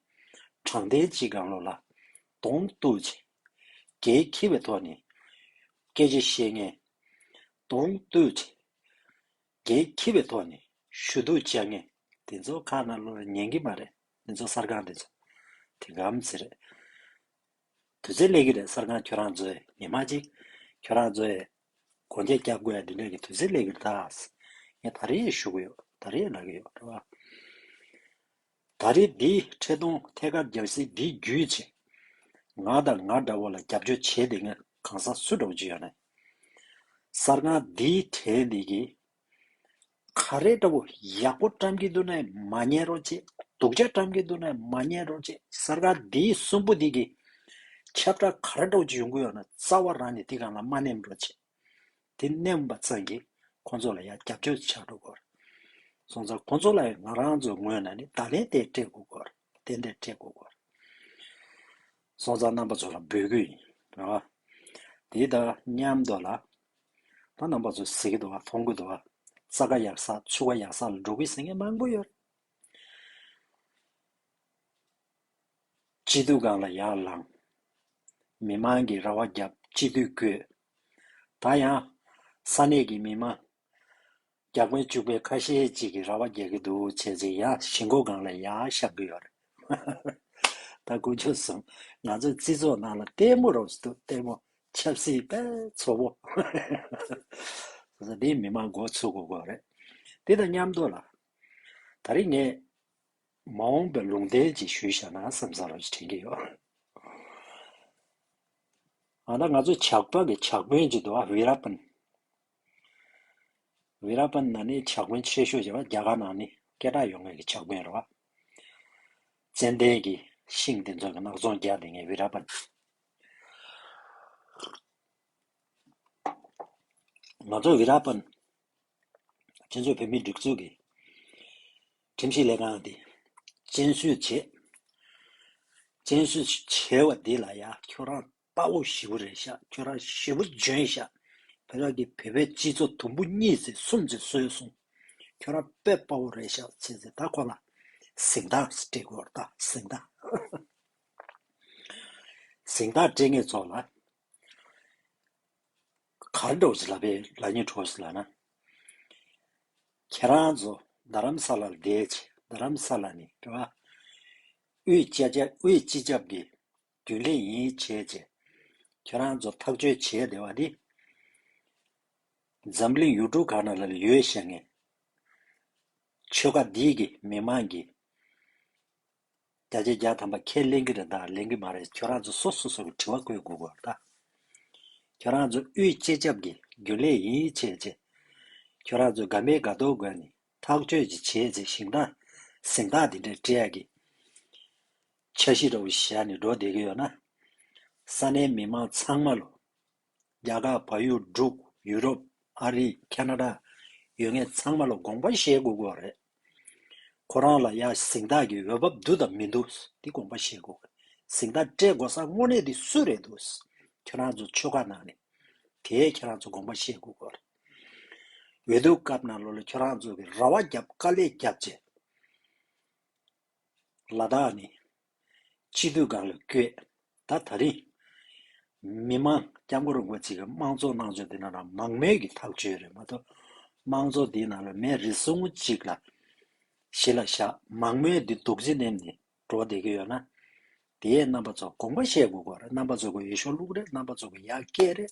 དྲང་བདེན་གྱི་སྒང་ལོགས་ལ་གདོང་གཏུག་བྱས། གེགས་འཁྱེར་བའི་ཐོག་ནས་སྐད་ཆ་བཤད་མཁན། གདོང་གཏུག་བྱས། གེགས་འཁྱེར་བའི་ཐོག་ནས་ཞུ་གཏུག་བྱ་མཁན་དེ་ཚོ་ཁ་ནང་ལོགས་ལ་ཉན་གྱི་མ་རེད། དེ་ཚོ་གསར་ཁང་དེ་ཚོ། དེ་གམ་ཚེ་རེད། དུས་ཚོད་སླེབས་ཀྱི་རེད། གསར་ཁང་ཁྱོད་རང་ཚོས་ཉི་མ་གཅིག་ཁྱོད་རང་ཚོས་སྒོ་འབྱེད་རྒྱབ་དགོས་ཡ་འདི་འདྲ་གི་དུས་ཚོད་སླེབས་ཀྱི་རེད་ད། ངས་ད་རེས་ཞུ་གི་ཡོད། ད་རེས་ལབ་ཀྱི་ཡོད་རེད་བ། ད་རེས་འདིའི་འཕྲིན་གཏོང་ཐད་ཀར་རྒྱང་སྲིང་འདི་བརྒྱུད་བྱས། ང་དང་ང་འདྲ་བོ་ལ་རྒྱབ་སྐྱོར་བྱས་བསྡད་མཁན་གང་ཟག་སུ་འདྲ་བོ་ཅིག་ཡོད་ན། གསར་ཁང་འདིའི་གྲས་འདི་གིས་ག་རེ་འདྲ་བོ་ཡག་པོ་བཀྲམ་གྱི་འདུག་ན་མ་ཉན་རོགས་བྱེད། སྡུག་ཅག་བཀྲམ་གྱི་འདུག་ན་མ་ཉན་རོགས་བྱེད། གསར་ཁང་འདིའི་གསུམ་པོ་འདི་གིས་ཁྱབ་བསྒྲགས་ག་རེ་འདྲ་བོ་ཅིག་ཡོང་གི་ཡོད་ན་རྩ་བ་རང་ནས་འདི་སྒང་ལ་མ་ནེམ་རོགས་བྱེད། དེ་ནེམ་པ་ཙམ་གྱིས་ཁོང་ཚོ་ལ་ཡང་རྒྱབ་སྐྱོར་ཆགས་འགྲོ་གི་རེད། སོང་ཙང་ཁོང་ཚོ་ལ་ཡང་ང་རང་ཚོའི་ངོས་ནས་ནི་བརྡ་ལན་དེ་སྤྲད་དགོས་ཀྱི་རེད། ཏན་ཏན་སྤྲད་དགོས་ཀྱི་རེད། སོང་ཙང་རྣམ་པ་ཚོ་ལ་འབོད་སྐུལ་ཡིན། རེད་བ། དེ་དང་མཉམ་དུ་ལ། ད་རྣམ་པ་ཚོ་གཟིགས་ཀྱི་འདུག་བ། མཐོང་གི་འདུག་བ། རྩྭ་ཁ་ཡག་ས་ཆུ་ཁ་ཡག་ས་ལ་འགྲོ་གི་ཟེར་མཁན་མང་པོ་ཡོད་རེད། སྤྱི་འཐུས་སྒང་ལ་ཡར་ལངས། མི་མང་གི་རེ་བ་བརྒྱབ། སྤྱི་འཐུས་བསྐོས། ད་ཡང་ས་གནས་ཀྱི་མི་མང་བརྒྱ་དཔོན་བཅུ་དཔོན་ཁ་ཤས་ཅིག་གིས་རེ་བ་རྒྱག་གི་འདུག་བྱས་ཙང་ཡང་ཞེན་ཁོག་སྒང་ལ་ཡར་བཞེངས་ཀྱི་ཡོད་རེད། ད་དཀོན་མཆོག་གསུམ། ང་ཚོའི་སྤྱི་ཚོགས་ནང་ལ་ལྟད་མོ་རོབ་ཙམ་འདུག་ལྟད་མོ་ཆབ་སྲིད་དཔེ་ཚོགས་པོ། འདི་མི་མང་མགོ་ཚོས་དགོས་དགོས་རེད། དེ་དང་མཉམ་དུ་ལ། ད་རེས་ངས་མ་འོངས་པའི་ལུང་བསྟན་ཅིག་ཞུས་བཞག་ན་བསམ་བསམ་རོབ་ཅིག་དྲན་གྱི་ཡོད། ཨ་ད་ང་ཚོ་ཇག་པ་གི་ཇག་དཔོན་ཅིག་འདུག་ཨ། ཝི་ར་པན། ཝི་ར་པན་ན་ནི་ཇག་དཔོན་ཆེ་ཤོས་བྱས་པ། རྒྱ་གར་ནང་ནི་སྐད་གྲགས་ཡོད་མཁན་གྱི་ཇག་དཔོན་རེད་བ། ཙན་དན་གྱི་ཤིང་དེ་ཚོ་གི་ནགས་ཚོང་རྒྱག་བསྡད་མཁན་ཝི་ར་པན། ང་ཚོ་ཝི་ར་པན་སྤྱི་ཚོགས་བོད་མིའི་སྒྲིག་འཛུགས་ཀྱི་ཁྲིམས་ཞིབ་ལས་ཁང་དེ་སྤྱན་གསོལ་བྱས། སྤྱན་གསོལ་བྱས་པ་འདི་ལ་ཡ་ཁྱོད་རང་དཔའ་བོ་ཞེ་པོ་རེད་ཤག་ཁྱོད་རང་ཞེ་པོ་འཇོན་ཤག་བོད་རང་གི་བོད་པའི་སྤྱི་ཚོགས་དུམ་བུ་གཉིས་ཙམ་གསུམ་ཙམ་བཟོས་སོང་། ཁྱོད་རང་དཔེ་དཔའ་བོ་རེད་ཤག་བྱས་ཙང་ད་ཁོ་ལ་གཟེངས་རྟགས་སྤྲད་དགོས་རེད། ད་གཟེངས་རྟགས། གཟེངས་རྟགས་སྤྲད་མཁན་ཚོ་ལ་ག་རེ་འདྲ་བོ་ཞིག་ལབ་པའི་ལབ་སྙིང་བྲོ་ཞིག་ལབ་ན། ཁྱེད་རང་ཚོ་རྡ་རམ་ས་ལར་བསྡད་བྱས། རྡ་རམ་ས་ལ་ནི་རེད་བ། དབུས་སྤྱི་ཁྱབ་དབུས་སྤྱི་ཁྱབ་ཀྱི་རྒྱུན་ལས་ཡིན་བྱས་བྱས། ཁྱོད་རང་ཚོ་ཐག་གཅོད་བྱས་བསྡད་པ་འདི། འཛམ་གླིང་ཡུལ་གྲུ་གང་ན་ལ་ཡོད་བཞག་མཁན་ཆོལ་ཁ་འདིའི་གི་མི་མང་གིས་བརྒྱ་ཆ་བརྒྱ་ཐམ་པ་ཁས་ལེན་གྱི་རེད་ད་ལེན་གྱི་མ་རེད། ཁྱོད་རང་ཚོ་སོ་སོ་སོ་གི་དྲི་བ་བཀོད་དགོས་དགོས་རེད་ད། ཁྱོད་རང་ཚོ་དབུས་སྤྱི་ཁྱབ་ཀྱི་རྒྱུན་ལས་ཡིན་བྱས་བྱས། ཁྱོད་རང་ཚོ་དགའ་མེད་དགའ་མདོག་དགོས་ནས་ཐག་གཅོད་ཅིག་བྱས་བྱས་ཞིང་ད་གཟེངས་རྟགས་འདི་འདྲ་སྤྲད་ཡག་གི་འཆར་གཞི་འདྲ་བོ་བཞག་ནས་འགྲོ་བསྡད་ཀྱི་ཡོད་ན། ས་གནས་མི་མང་ཚང་མ་ལོ། རྒྱ་གར་བལ་ཡུལ་འབྲུག་ཡུ་རོབ་ཨ་རི་ཁ་ན་ཌ་ཡོད་མཁན་ཚང་མ་ལ་དགོངས་པ་བཞེས་དགོས་ཀྱི་རེད། ཁོ་རང་ལ་ཡ་གཟེངས་རྟགས་ཀྱི་འོས་འབབ་འདུག་དང་མི་འདུག་འདི་དགོངས་པ་བཞེས་དགོས། གཟེངས་རྟགས་སྤྲད་དགོས་ས་དངོས་གནས་འདི་སུ་རེད་འདུག་ཁྱོད་རང་ཚོ་ཆོལ་ཁ་ནང་ནས་དེ་ཁྱོད་རང་ཚོ་དགོངས་པ་བཞེས་དགོས་ཀྱི་རེད། འོས་བསྡུ་སྐབས་ནང་ལོགས་ལ་ཁྱོད་རང་ཚོ་གི་རེ་བ་བརྒྱབ་དཀའ་ལས་བརྒྱབ་བྱས། ལ་དྭགས་ནས་སྤྱི་འཐུས་སྒང་ལ་བསྐོས། ད་ད་རིང་མི་མང་སྐྱབས་མགོན་རིན་པོ་ཆེ་གི་དམངས་གཙོ་གནང་ཕྱོགས་དེ་ནང་ལ་མང་མོས་ཀྱི་ཐག་གཅོད་རེད་མ་གཏོགས། དམངས་གཙོ་དེའི་ནང་ལ་མི་རེ་ཟུང་གཅིག་ལ་གཞི་ལ་བཞག་མང་མོས་འདི་རྡོག་རྫིས་མནན་ནས་འགྲོ་བསྡད་ཀྱི་ཡོད་ན། དེའི་རྣམ་པ་ཚོ་དགོངས་པ་བཞེས་དགོས་ཀྱི་རེད། རྣམ་པ་ཚོ་གི་འོས་ཤོག་བླུགས་རེད། རྣམ་པ་ཚོ་གི་ཡར་སྐད་རེད།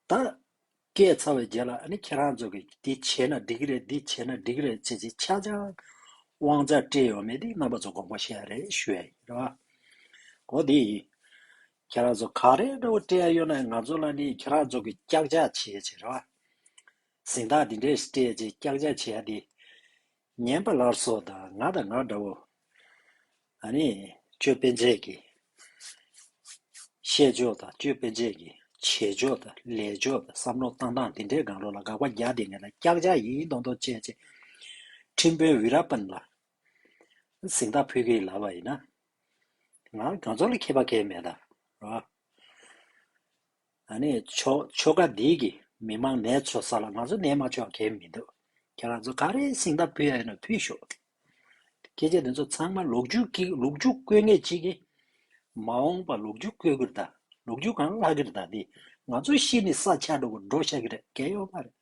ད་སྐད་ཚར་བའི་རྗེས་ལ་ཨ་ནི་ཁྱེད་རང་ཚོ་གིས་འདི་བྱས་ན་འགྲིག་གི་རེད། འདི་བྱས་ན་འགྲིག་གི་རེད་ཅེས་ཅིག་ཆ་ཚང་དབང་ཆ་སྤྲད་ཡོད་མེད་འདི་རྣམ་པ་ཚོ་དགོངས་པ་བཞེས་ཡ་རེད་ཞུ་ཡ་ཡིན། རེད་བ། འོ་འདི་ཡིན། ཁྱེད་རང་ཚོ་ག་རེ་འདྲ་བོ་སྤྲད་ཡ་ཡོད་ན་ང་ཚོ་ལ་ནི་ཁྱེད་རང་ཚོ་གིས་ཀྱག་ཀྱག་བྱེད་ཡ་བྱེད། རེད་བ། གཟེངས་རྟགས་འདི་འདྲས་སྤྲད་ཅེས་ཀྱག་ཀྱག་བྱེད་ཡ་འདི། ཉན་པ་ལ་སོགས་དང་ང་དང་ང་འདྲ་བོ། ཨ་ནི་གཅོད་པན་ཆེ་གིས་བཤད་ཕྱོགས་དང་། གཅོད་པན་ཆེ་གིས་བྱེད་ཕྱོགས་དང་ལས་ཕྱོགས་དང་བསམ་བློ་བཏང་སྟངས་དེ་འདྲའི་སྒང་ལོགས་ལ་དགག་པ་རྒྱག་བསྡད་མཁན་ལ་ཀྱག་ཀྱག་ཡིན་མདོག་མདོག་བྱས་བྱས། ཁྲིམས་དཔོན་ཝི་ར་པན་ལ་གཟེངས་རྟགས་ཕུལ་གྱི་ལབ་པ་ཡིན་ན། ང་ང་ཚོ་ལ་ཁྱད་པར་གང་ཡང་མེད་ད། རེད་བ། ཨ་ནི་ཆོ་ཆོལ་ཁ་འདིའི་གི་མི་མང་ནད་ཆོག་ས་ལ་ང་ཚོ་ནད་མ་ཆོག་གང་ཡང་མི་འདུག་ཁྱེད་རང་ཚོ་ག་རེ་གཟེངས་རྟགས་ཕུལ་ཡ་ཡོད་ན་ཕུལ་ཤོག་སྐད་ཆ་དེ་ཚོ་ཚང་མ་ལོ་རྒྱུས་ཀྱི་ལོ་རྒྱུས་བཀོད་མཁན་གཅིག་གིས་མ་འོངས་པ་ལོ་རྒྱུས་བཀོད་ཀྱི་རེད་ད། ལོ་རྒྱུས་གང་ལྷག་གི་རེད་ད། འདི་ང་ཚོ་ཤི་ནས་ས་ཆགས་འགྲོ་གི་འགྲོ་ཤག་གི་རེད། གལ་ཡོད་མ་རེད།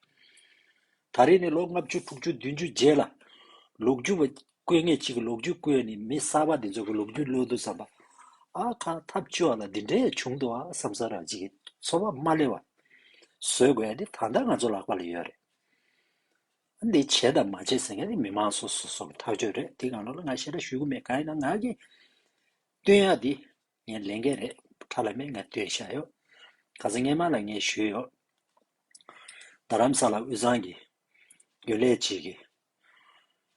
ད་རེས་ནས་ལོ་ལྔ་བཅུ་དྲུག་ཅུ་བདུན་ཅུ་རྗེས་ལ་ལོ་རྒྱུས་པ་བཀོད་མཁན་གཅིག་གིས་ལོ་རྒྱུས་བཀོད་ནས་མི་གསར་པ་འདི་ཚོ་གི་ལོ་རྒྱུས་ཀློག་དུས་ཙམ་པ། ཨ་ཁ་ཐབས་སྐྱོ་བ་ལ་འདི་འདྲས་བྱུང་འདུག་ཨ་བསམ་ས་ར་ཅིག་གི་ཚོར་བ་མ་སླེབས་པ་བཟོ་དགོས་ཡ་འདི་ད་ལྟ་ང་ཚོ་ལག་པ་ལ་ཡོད་རེད། འདི་བྱེད་དང་མ་བྱེད་ཟེར་མཁན་འདི་མི་མང་སོ་སོ་སོ་གི་ཐག་གཅོད་རེད། འདི་སྒང་ལོགས་ལ་ང་ཞེ་དྲག་ཞུ་གི་མེད། གང་ཡིན་ན་ང་གི་སྟོན་ཡ་འདི་ངའི་ལས་འགན་རེད། ཁྲ་ལ་མེད། ང་སྟོན་བཞག་ཡོད། ག་ཚོད་སྔས་མ་ལ་ངས་ཞུས་ཡོད། རྡ་རམ་ས་ལ་དབུས་གཙང་གི་རྒྱུན་ལས་གཅིག་གིས་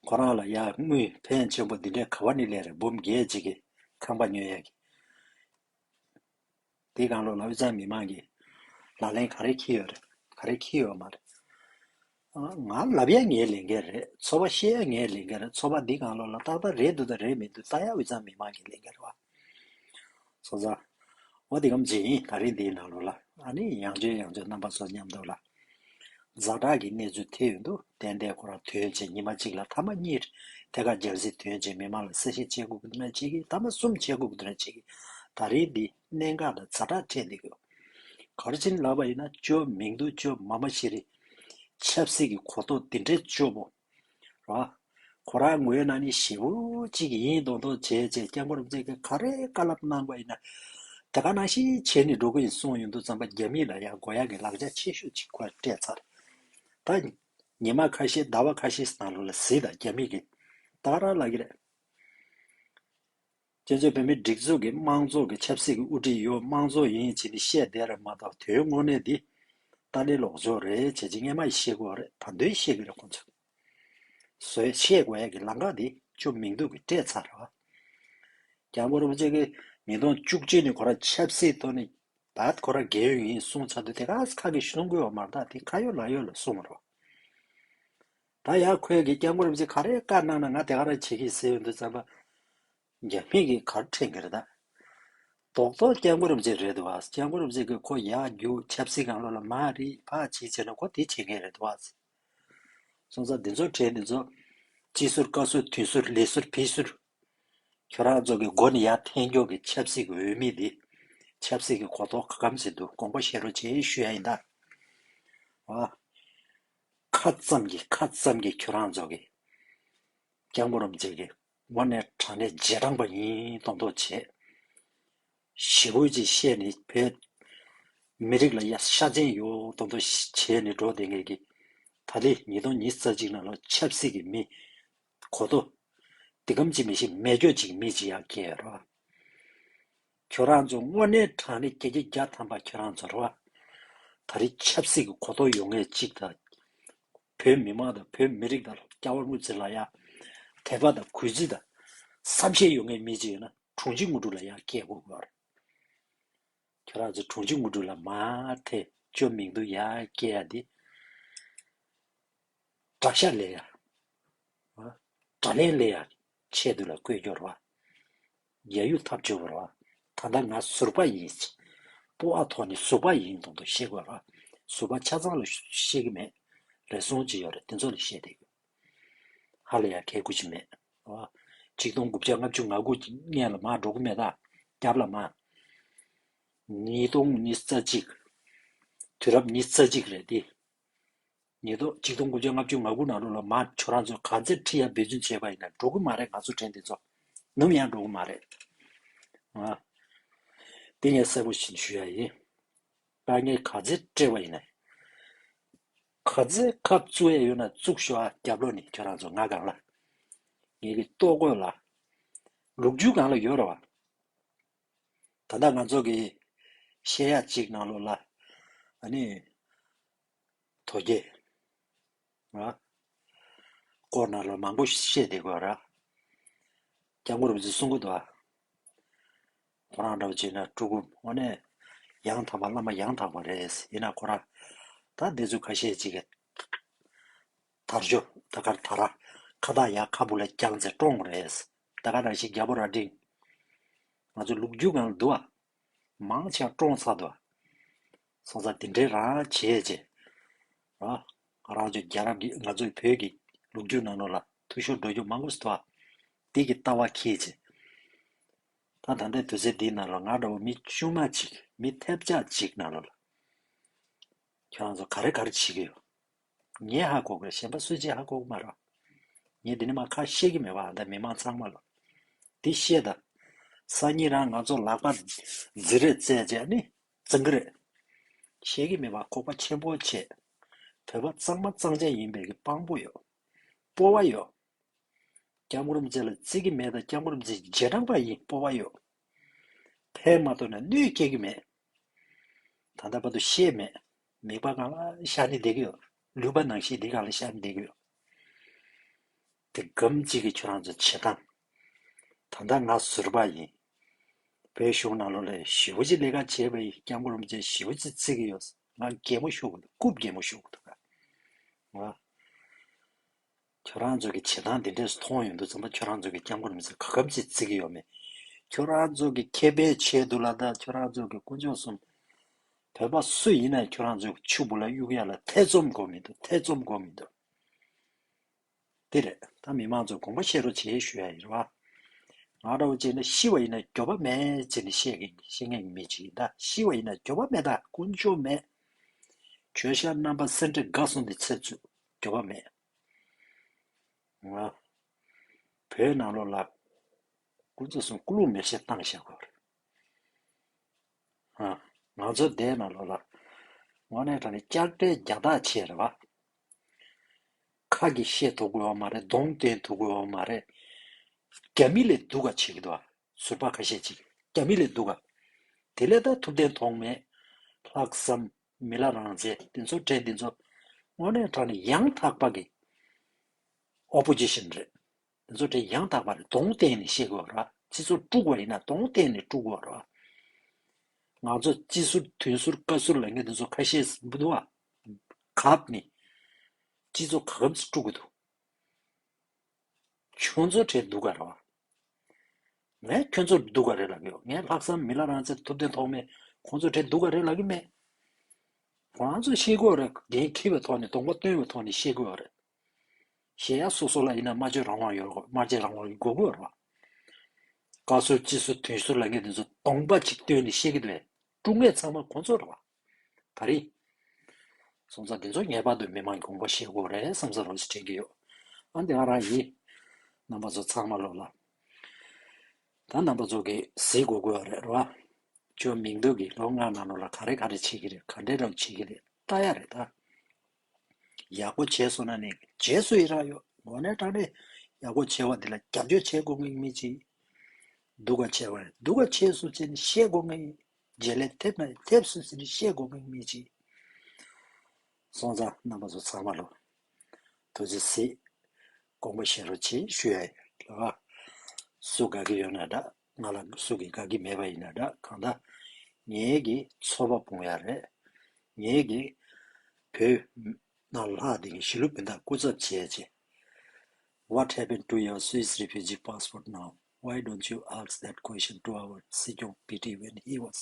ཁོ་རང་ལ་ཡ་དངུལ་ཕོན་ཆེན་པོ་འདི་འདྲའི་ག་བ་ནས་སླེབས་རེད། འབུམ་བརྒྱད་ཅིག་གི་ཁང་པ་ཉོ་ཡ་གི། དེའི་སྒང་ལོགས་ལ་དབུས་གཙང་མི་མང་གིས་ལག་ལེན་ག་རེ་འཁྱེར་ཡོད་རེད། ག་རེ་འཁྱེར་ཡོད་མ་རེད། ཨ་ང་ལབ་ཡ་ངའི་ལས་འགན་རེད། ཚོར་བ་བཤད་ཡ་ངའི་ལས་འགན་རེད། ཚོར་བ་འདི་སྒང་ལོགས་ལ་ཏག་ཏག་རེད་འདུག་དང་རེད་མི་འདུག་ལྟ་ཡ་དབུས་གཙང་མི་མང་གི་ལས་འགན་རེད་བ། སོང་ཙང་། འོ་དེ་གམ་ཅིག་ཡིན། ད་རིང་འདིའི་ནང་ལོགས་ལ་ཨ་ནི་ཡང་བསྐྱར་ཡང་བསྐྱར་རྣམ་པ་ཚོ་མཉམ་དུ་ལ་ཛ་དྲག་གི་གནས་ཚུལ་ཐེབས་ཡོང་དུས། ཏན་ཏན་ཁོ་རང་དོན་བྱེད། ཉི་མ་གཅིག་ལ་ཐ་མ་གཉིས་ཐད་ཀར་རྒྱལ་སྲིད་དོན་བྱེད། མི་མང་ལ་གསལ་བཤད་བྱེད་དགོས་ཀྱི་འདུག་ན་བྱེད་ཀྱི། ཐ་མ་གསུམ་བྱེད་དགོས་ཀྱི་འདུག་ན་བྱེད་ཀྱི། ད་རིང་འདི་གནད་འགག་དང་ཛ་དྲག་འཕྲད་འདུག་གི། ག་རེ་བྱས་ནས་ལབ་པ་ཡིན་ན། ཅོ་མིང་སྡུག་ཅོ་མ་མ་ཤེས་རིགས་ཆབ་སྲིད་ཀྱི་གོ་རྟོགས་འདི་འདྲའི་སྐྱོ་པོ་ར། ཁོ་རང་ངོས་ནས་ནི་ཞེ་པོ་ཅིག་ཡིན་མདོག་མདོག་བྱས་བྱས། སྐྱབས་མགོན་རིན་པོ་ཆེ་གིས་ག་རེ་བཀའ་སློབ་གནང་པ་ཡིན་ན་དེ་ག་ནང་བཞིན་བྱས་ནས་འགྲོ་གི་ཡིན་གསུངས་ཡོང་དུས་ཙམ་པ། རྒྱ་མི་ལ་ཡང་དགོས་ཡག་གི་ལག་ཆ་ཆེ་ཤོས་ཅིག་ཁོས་སྤྲད་ཚར། ད་ཉི་མ་ཁ་ཤས་ཟླ་བ་ཁ་ཤས་ནང་ལོགས་ལ་གཟིགས་དང་། རྒྱ་མི་གིས་ད་ག་རང་ལབ་ཀྱི་རེད། སྤྱི་ཚོགས་བོད་མིའི་སྒྲིག་འཛུགས་ཀྱི་དམངས་གཙོ་གི་ཆབ་སྲིད་ཀྱི་དབུ་ཁྲིད་ཡོད། དམངས་གཙོ་ཡིན་བྱས་ནས་བཤད་བསྡད་རེད་མ་གཏོགས། དོན་དངོས་གནས་འདི་ཏཱ་ལའི་ལོག་ཕྱོགས་རེད་བྱས་བྱས་སྔས་མ་ཡི་བཤད་དགོས་རེད། ད་དུང་བཤད་ཀྱི་རེད་ཁོང་ཚོས། བཟོས་བཤད་དགོས་ཡ་གི་ལམ་ཁ་འདི་ཅོ་མིང་སྡུག་གིས་སྤྲད་ཚར་རེད་བ། སྐྱབས་མགོན་རིན་པོ་ཆེ་གིས་ཉིས་སྟོང་བཅུ་གཅིག་ནས་ཁོ་རང་ཆབ་སྲིད་ཐོག་ནས་ད་ཁོ་རང་རྒས་ཡོལ་ཡིན་གསུངས་ཚར་དུས། དེ་ག་ཁ་གིས་གསུང་གི་ཡོད་མ་རེད། ད་དེ་ཁ་ཡོད་ལག་ཡོད་ལ་གསུངས་པ་རེད་བ། ད་ཡ་ཁོས་གི་སྐྱབས་མགོན་རིན་པོ་ཆེ་ག་རེ་བཀའ་གནང་ན་ང་དེ་ག་རང་བྱེད་ཀྱི་ཟེར་ཡོང་དུས་ཙམ་པ། རྒྱ་མི་གིས་ག་རེ་དྲན་གྱི་རེད་ད། རྡོག་རྡོག་སྐྱབས་མགོན་རིན་པོ་ཆེ་རེད་འདུག་བ། སྐྱབས་མགོན་རིན་པོ་ཆེ་གིས་ཁོ་ཡར་རྒྱུགས། ཆབ་སྲིད་སྒང་ལོགས་ལ་མར་རེད་ཕར་བྱེད་བྱས་ན་ཁོ་དེ་བྱེད་མཁན་རེད་འདུག་བ། སོང་ཙང་འདི་ཚོ་གྲས་འདི་ཚོ་སྤྱི་ཟུར་བཀའ་ཟུར་དོན་ཟུར་ལས་ཟུར་ཕྱི་ཟུར། ཁྱོད་རང་ཚོ་གི་མགོ་ནས་ཡར་འཐེན་རྒྱུ་གི་ཆབ་སྲིད་ཀྱི་འོས་མི་འདི་ཆབ་སྲིད་ཀྱི་གོ་རྟོགས་ག་གམ་ཟེར་འདུག་དགོངས་པ་བཞེས་རོགས་བྱེད་ཞུ་ཡ་ཡིན་ད། ཨ། ཁ་ཙམ་གྱིས་ཁ་ཙམ་གྱིས་ཁྱོད་རང་ཚོ་གི་སྐྱབས་མགོན་རིན་པོ་ཆེ་གི་དངོས་གནས་དྲང་གནས་རྗེས་འབྲང་པ་ཡིན་མདོག་མདོག་བྱས། ཞེ་པོ་ཅིག་བཤད་ནས་བོད་མི་རིགས་ལ་ཡ་ཤ་ཆེན་ཡོད་མདོག་མདོག་བྱས་ནས་འགྲོ་བསྡད་མཁན་གྱི། ད་ལྟའི་ཉིས་སྟོང་ཉི་ཤུ་རྩ་གཅིག་ནང་ལ་ཆབ་སྲིད་ཀྱི་མི་གོ་རྟོགས་འདི་གམ་ཅིག་མི་ཤེས་མེད་སྐྱོ་ཅིག་མི་ཅིག་ཡར་སྐྱེས་རོ། ཁྱོད་རང་ཚོ་དངོས་གནས་དྲང་གནས་བརྒྱ་ཆ་བརྒྱ་ཐམ་པ་ཁྱོད་རང་ཚོ་རེད་བ། ད་རེས་ཆབ་སྲིད་ཀྱི་གོ་རྟོགས་ཡོད་མཁན་ཅིག་དང་། བོད་མི་མང་དང་བོད་མི་རིགས་དང་སྐྱབས་མགོན་རིན་པོ་ཆེ་ལ་ཡ་དད་པ་དང་གུས་བརྩི་དང་བསམ་ཤེས་ཡོད་མཁན་མི་ཅིག་ཡོད་ན་དྲུང་ཆེ་དངོས་གྲུབ་ལ་ཡ་སྐྱེ་དགོས་པ་རེད། ཁྱོད་རང་ཚོ་དྲུང་ཆེ་དངོས་གྲུབ་ལ་མར་ཐེ་ཅོ་མིང་སྡུག་ཡར་སྐྱེ་ཡ་འདི། དགྲ་ཤ་ལེན་ཡ། དགྲ་ལན་ལེན་ཡ་ཆེད་དུ་ལ་བསྐོས་རྒྱུ་རེད་བ། ཡ་ཡུ་ཐབས་ཆེ་བོ་རེད་བ། ད་ལྟ་ང་ཟུར་པ་ཡིན། སྤོབས་པ་ཐོག་ནས་ཟུར་པ་ཡིན་མདོག་མདོག་བཤད་དགོས་རེད་བ། ཟུར་པ་ཆ་ཚང་ལ་བཤད་ཀྱི་མེད། རེ་ཟུང་ཅིག་ཡོད་རེད། དེ་ཚོ་ལ་བཤད་བསྡད་དགོས། ཧ་ལས་ཡ་གལ་དགོས་ཅིག་མེད། ཨོ། ཆིག་སྟོང་དགུ་བརྒྱ་ལྔ་བཅུ་ང་དགུ་སྔོན་ལ་མར་འགྲོ་གི་མེད་ད། རྒྱབ་ལ་མར། ཉིས་སྟོང་ཉི་ཤུ་རྩ་གཅིག་དུས་རབས་ཉི་ཤུ་རྩ་གཅིག་རེད་དེ། ཉིས་སྟོང་ཆིག་སྟོང་དགུ་བརྒྱ་ལྔ་བཅུ་ང་དགུ་ནང་ལོགས་ལ་མར་ཁྱོད་རང་ཚོས་ག་ཚོད་ཁྲི་ཡར་འབད་བརྩོན་བྱས་པ་ཡིན་ན་འགྲོ་གི་མ་རེད། ང་ཚོ་དྲན་དེ་ཚོ་ནམ་ཡང་འགྲོ་གི་མ་རེད། ཨ། དེ་ངས་གསལ་པོ་ཞིག་ཞུ་ཡ་ཡིན། དཀའ་ངལ་ག་ཚོད་སྤྲད་པ་ཡིན་ན། ག་ཚོད་ཁ་བཙུགས་ཡ་ཡོད་ན་བཙུགས་ཤོག་ཨ། རྒྱབ་ལོགས་ནས་ཁྱོད་རང་ཚོ་ང་སྒང་ལ། ངེད་ཀྱི་ལྟོ་གོས་ལ། ལོ་རྒྱུས་སྒང་ལ་ཡོད་རེད་བ། ད་ལྟ་ང་ཚོ་གི་བཤད་ཡ་གཅིག་ནང་ལོགས་ལ། ཨ་ནི། དོལ་རྒྱལ། ཨ། སྐོར་ནང་ལ་མང་པོ་བཤད་བསྡད་དགོས་ར། སྐྱབས་མགོན་རིན་པོ་ཆེས་གསུང་གི་འདུག་ཨ། ཁོ་རང་འདྲ་བོ་བྱས་ན་སྤྲུལ་སྐུ་དངོས་གནས་ཡང་དག་པ་བླ་མ་ཡང་དག་པ་རེད། ཡིན་ན་ཁོ་རང་ད་འདི་ཚོ་ཁ་ཤས་ཅིག་གིས་དར་ལྕོག་ད་གར་དར་ར་ཁ་བཏགས་ཡར་ཁ་སྦུག་ལ་བརྐྱངས་ཚེ་བཀྲོངས་རེད། ད་ག་ནང་བཞིན་རྒྱལ་པོ་རྭ་སྒྲེང་། ང་ཚོ་ལོ་རྒྱུས་སྒང་ལ་འདུག་ཨ། མང་ཆེ་བ་བཀྲོངས་ཚར་འདུག་ཨ། སོང་ཙང་དེ་འདྲའི་རང་བྱས་བྱས། ཨ། ང་རང་ཚོའི་རྒྱལ་རབས་ཀྱི་ང་ཚོའི་བོད་ཀྱི་ལོ་རྒྱུས་ནང་ལོགས་ལ་འཐུས་ཤོར་འགྲོ་རྒྱུ་མང་པོ་ཞིག་འདུག་ཨ། དེ་གི་ལྟ་བ་འཁྱེར་བྱས། ད་ད་ལྟའི་དུས་ཚོད་འདིའི་ནང་ལ་ང་འདྲ་བོ་མི་དཀྱུས་མ་གཅིག་མི་ཐེབས་ཆག་གཅིག་ནང་ལོགས་ལ། ཁྱོད་རང་ཚོ་ག་རེ་ག་རེ་བྱེད་ཀྱི་ཡོད། ངས་ཧ་གོ་གི་རེད། གཞན་པ་སུ་གཅིག་ཧ་གོ་གི་མ་རེད། ངས་འདི་ནས་མར་ཁ་བཤད་ཀྱི་མེད་པ། ད་མི་མང་ཚང་མ་ལ་འདི་བཤད་ད། སང་ཉིན་རང་ང་ཚོ་ལག་པ་འཛིང་རེས་རྩེད་བྱས་ནི་བཙོང་གི་རེད། བཤད་ཀྱི་མེད་པ། ཁོག་པ་ཆེན་པོ་བྱས། བོད་པ་གཙང་མ་གཙང་རྐྱང་ཡིན་པའི་གི་དཔང་པོ་ཡོད། སྤོབས་པ་ཡོད། སྐྱབས་མགོན་རིན་པོ་ཆེ་ལ་བརྩི་གི་མེད་དང་། སྐྱབས་མགོན་རིན་པོ་ཆེ་རྗེས་འབྲང་པ་ཡིན་སྤོབས་པ་ཡོད། ཕན་མ་ཐོགས་ན་གནོད་སྐྱེལ་གི་མེད། ད་ལྟ་བར་དུ་བཤད་མེད། མིད་པ་སྒང་ལ་ཤར་ནས་བསྡད་ཀྱི་ཡོད། ལུད་པ་ནང་བཞིན་འདི་སྒང་ལ་ཤར་ནས་བསྡད་ཀྱི་ཡོད། དེ་གམ་གཅིག་གི་ཁྱོད་རང་ཚོ་བྱེད་སྟངས། ད་ལྟ་ང་ཟུར་པ་ཡིན། བོད་གཞུང་ནང་ལོགས་ལ་ཞེ་པོ་ཅིག་ལས་ཀ་བྱས་པ་ཡིན། སྐྱབས་མགོན་རིན་པོ་ཆེ་ཞེ་པོ་ཅིག་བརྩི་གི་ཡོད། ང་གད་མོ་ཤོར་གི་འདུག་རྐུབ་གད་མོ་ཤོར་གི་འདུག་ག་ང་། ཁྱོད་རང་ཚོ་གི་བྱེད་སྟངས་འདི་འདྲས་སུ་མཐོང་ཡོང་དུས་ཙམ་པ། ཁྱོད་རང་ཚོ་གི་སྐྱབས་མགོན་རིན་པོ་ཆེ་ག་གམ་ཅིག་བརྩི་གི་ཡོད་མེད། ཁྱོད་རང་ཚོ་གི་ཁེ་ཕན་ཆེད་དུ་ལ་ད་ཁྱོད་རང་ཚོ་གི་དཀོན་མཆོག་གསུམ། བོད་པ་སུ་ཡིན་ན་ཁྱོད་རང་ཚོ་གི་ཆུ་བུ་ལ་གཡུག་ཡ་ལ་ཐེ་ཚོམ་དགོས་མི་འདུག་ཐེ་ཚོམ་དགོས་མི་འདུག་དེ་རེད། ད་མི་མང་ཚོ་དགོངས་པ་བཞེས་རོགས་བྱེད་ཞུ་ཡ་ཡིན་རེད་བ། ང་འདྲ་བོ་བྱས་ན་ཤི་བ་ཡིན་ན་འགྱོད་པ་མེད་ཅེས་ནས་བཤད་མཁན་བཤད་མཁན་གྱི་མི་ཅིག་ཡིན། ད་ཤི་བ་ཡིན་ན་འགྱོད་པ་མེད། ད་དཀོན་མཆོག་མེད། བྱོས་ཤག་རྣམ་པ་སེ་འབྲས་དགའ་སོང་དེ་ཚེ་ཚུད་འགྱོད་པ་མེད། ང་བོད་ནང་ལོགས་ལ་ཀུན་རྫོབ་གསུམ་ཀུ་ལུ་མེ་ཤེས་བཏང་བཞག་གོ་རེད། ང་ཚོ་འདས་ནང་ལོགས་ལ་དངོས་གནས་དྲང་གནས་ལྕགས་སྤྲེལ་རྒྱ་སྟག་ཆེ་རེད་བ། ཁ་གིས་བཤད་ཐུབ་ཀྱི་ཡོད་མ་རེད། གདོང་བསྟན་ཐུབ་ཀྱི་ཡོད་མ་རེད། རྒྱ་མི་ལས་སྡུག་ག་བྱེད་ཀྱི་འདུག་བ། ཟུར་པ་ཁ་ཤས་ཅིག་རྒྱ་མི་ལས་སྡུག་ག་དེ་ལས་ད་ཐུབ་བསྟན་ཐོགས་མེད། ལྷག་བསམ། མི་ལ་རང་བཙན་དེ་ཚོ་དྲན་དེ་ཚོ་དངོས་གནས་དྲང་གནས་ཡང་དག་པ་གི་ཨོ་པོ་ཟི་ཤན་རེད། དེ་ཚོ་དྲན་ཡང་དག་པ་རེད། གདོང་བསྟན་ནས་བཤད་དགོས་ར། སྤྱི་ཚོགས་དཀྲུག་པ་ཡིན་ན་གདོང་བསྟན་ནས་དཀྲུག་དགོས་ར། ང་ཚོ་སྤྱི་ཟུར་དོན་ཟུར་བཀའ་ཟུར་ལ་ངས་དེ་ཚོ་ཁ་ཤས་འདུག་བ། གབ་ནས་སྤྱི་ཚོགས་ག་གམ་ཙམ་དཀྲུག་གི་འདུག་ཁྱོད་ཚོ་གྲས་སྡུག་ག་རེད་བ། ངས་ཁྱོད་ཚོ་སྡུག་ག་རེད་ལབ་ཡོད། ངས་ལྷག་བསམ་མི་ལ་རང་བཙན་ཐུབ་བསྟན་ཐོགས་མེད་ཁོང་ཚོ་གྲས་སྡུག་ག་རེད་ལབ་ཀྱི་མེད། ཁོང་ཚོ་ཤེས་དགོས་རེད། འགན་འཁྱེར་བའི་ཐོག་ནས་གདོང་པ་སྟོན་པའི་ཐོག་ནས་ཤེས་དགོས་རེད། གཞན་ཡང་སོ་སོ་ལ་ཡིན་ན་སྨྲ་བརྗོད་རང་དབང་ཡོད་རེད། སྨྲ་བརྗོད་རང་དབང་དགོས་དགོས་རེད་བ། བཀའ་ཟུར་སྤྱི་ཟུར་དོན་ཟུར་ལ་ངས་འདི་ཚོ་གདོང་པ་གཅིག་སྟོན་ནས་བཤད་ཀྱི་འདུག་བས། དཀྲུག་མཁན་ཚང་མ་ཁོང་ཚོ་རེད་བ། ད་རེས། སོང་ཙང་འདི་ཚོ་ངེས་པར་དུ་མི་མང་གི་དགོངས་པ་བཞེས་དགོས་རེད་བསམ་ས་རོགས་ཞེས་དྲན་གྱི་ཡོད། ཨ་འདི་ང་རང་ཡིན། རྣམ་པ་ཚོ་ཚང་མ་ལོག་ལ། ད་རྣམ་པ་ཚོ་གིས་གཟིགས་དགོས་དགོས་རེད་རེད་བ། ཅོ་མིང་འདུག་གི་ལོ་ལྔ་ནང་ལོགས་ལ་ག་རེ་ག་རེ་བྱེད་ཀྱི་རེད། ག་འདྲའི་རབ་བྱེད་ཀྱི་རེད། ལྟ་ཡ་རེད་ད། ཡག་པོ་བྱས་སོང་ན་ནི་རྗེས་སུ་ཡི་རང་ཡོད། དངོས་གནས་དྲང་གནས་ཡག་པོ་བྱས་པ་འདི་ལ་རྒྱབ་སྐྱོར་བྱེད་དགོས་ངེས་མི་ཅིག་སྡུག་ག་བྱས་པ་རེད། སྡུག་ག་བྱས་སོང་ཟེར་ནས་བཤད་དགོས་ངེས་ཡིན། རྗེས་ལན་ཐེབས་ན་ཐེབས་སོང་ཟེར་ནས་བཤད་དགོས་ངེས་མི་ཅིག་སོང་ཙང་རྣམ་པ་ཚོ་ཚང་མ་ལོ། ཐུགས་རྗེ་གཟིགས། དགོངས་པ་བཞེས་རོགས་བྱེད་ཞུ་ཡ་ཡིན་ལ། སུ་དགའ་གི་ཡོད་ན་འདྲ། ང་ལ་སུ་གིས་དགའ་གི་མེད་པ་ཡིན་ན་འདྲ། གང་ལྟར་ངེད་ཀྱི་ཚོར་བ་སྤུངས་ཡ་རེད། ངེད་ཀྱི་བོད་ནང་ལྷག་དེ་གི་གཞིས་ལུས་སྤུན་ཟླ་སྐུ་ཚབ་བྱས་རྗེས། What happened to your Swiss refugee passport now? Why don't you ask that question to our སྲིད་སྐྱོང་བི་ཊི་when he was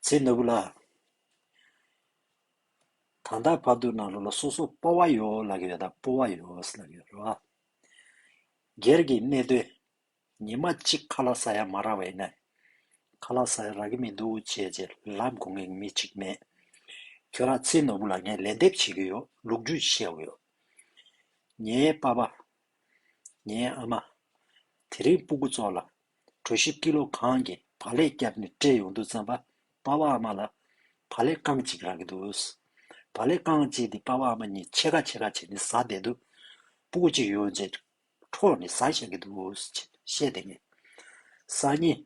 ཚེ་ནོར་བུ་ལགས། ད་ལྟ་བར་དུ་ནང་ལོགས་ལ་སོ་སོ་སྤོབས་པ་ཡོད་ལབ་ཀྱི་ཡོད། ད་སྤོབས་པ་ཡོད་ལབ་ཀྱི་ཡོད་རེད་བ། སྒེར་གྱི་གནད་དོན་ཉི་མ་གཅིག་ཁ་ལག་ཟ་ཡ་མ་རག་པ་ཡིན་ན། ཁ་ལག་ཟ་ཡ་རག་གི་མི་འདུག་བྱས་རྗེས་ལབ་དགོས་ངེས་མི་གཅིག་མེད། ཁྱོད་རང་ཚེ་ནོར་བུ་ལ་ངས་ལན་འདེབས་བྱེད་ཀྱི་ཡོད། ལོ་རྒྱུས་བཤད་དགོས་ཡོད། ངའི་པ་ཕ། ངའི་ཨ་མ། དེ་རིང་སྤུ་གུ་ཚོ་ལ་གྲོ་ཞིབ་ཀི་ལོ་གང་གི་བག་ལེབ་བརྒྱབ་ནས་སྤྲད་ཡོང་དུས་ཙམ་པ་པ་ཕ་ཨ་མ་ལ་བག་ལེབ་རྐང་གཅིག་རག་གི་འདུག་བག་ལེབ་རྐང་གཅིག་དེ་པ་ཕ་ཨ་མ་གཉིས་ཕྱེད་ཀ་ཕྱེད་ཀ་བྱས་ནས་ཟ་བསྡད་འདུག་སྤུ་གུ་གཅིག་ཡོད་ཚེ་འཕྲོག་ནས་ཟ་བཞག་གི་འདུག་བཤད་དེ་ངས། སང་ཉིན་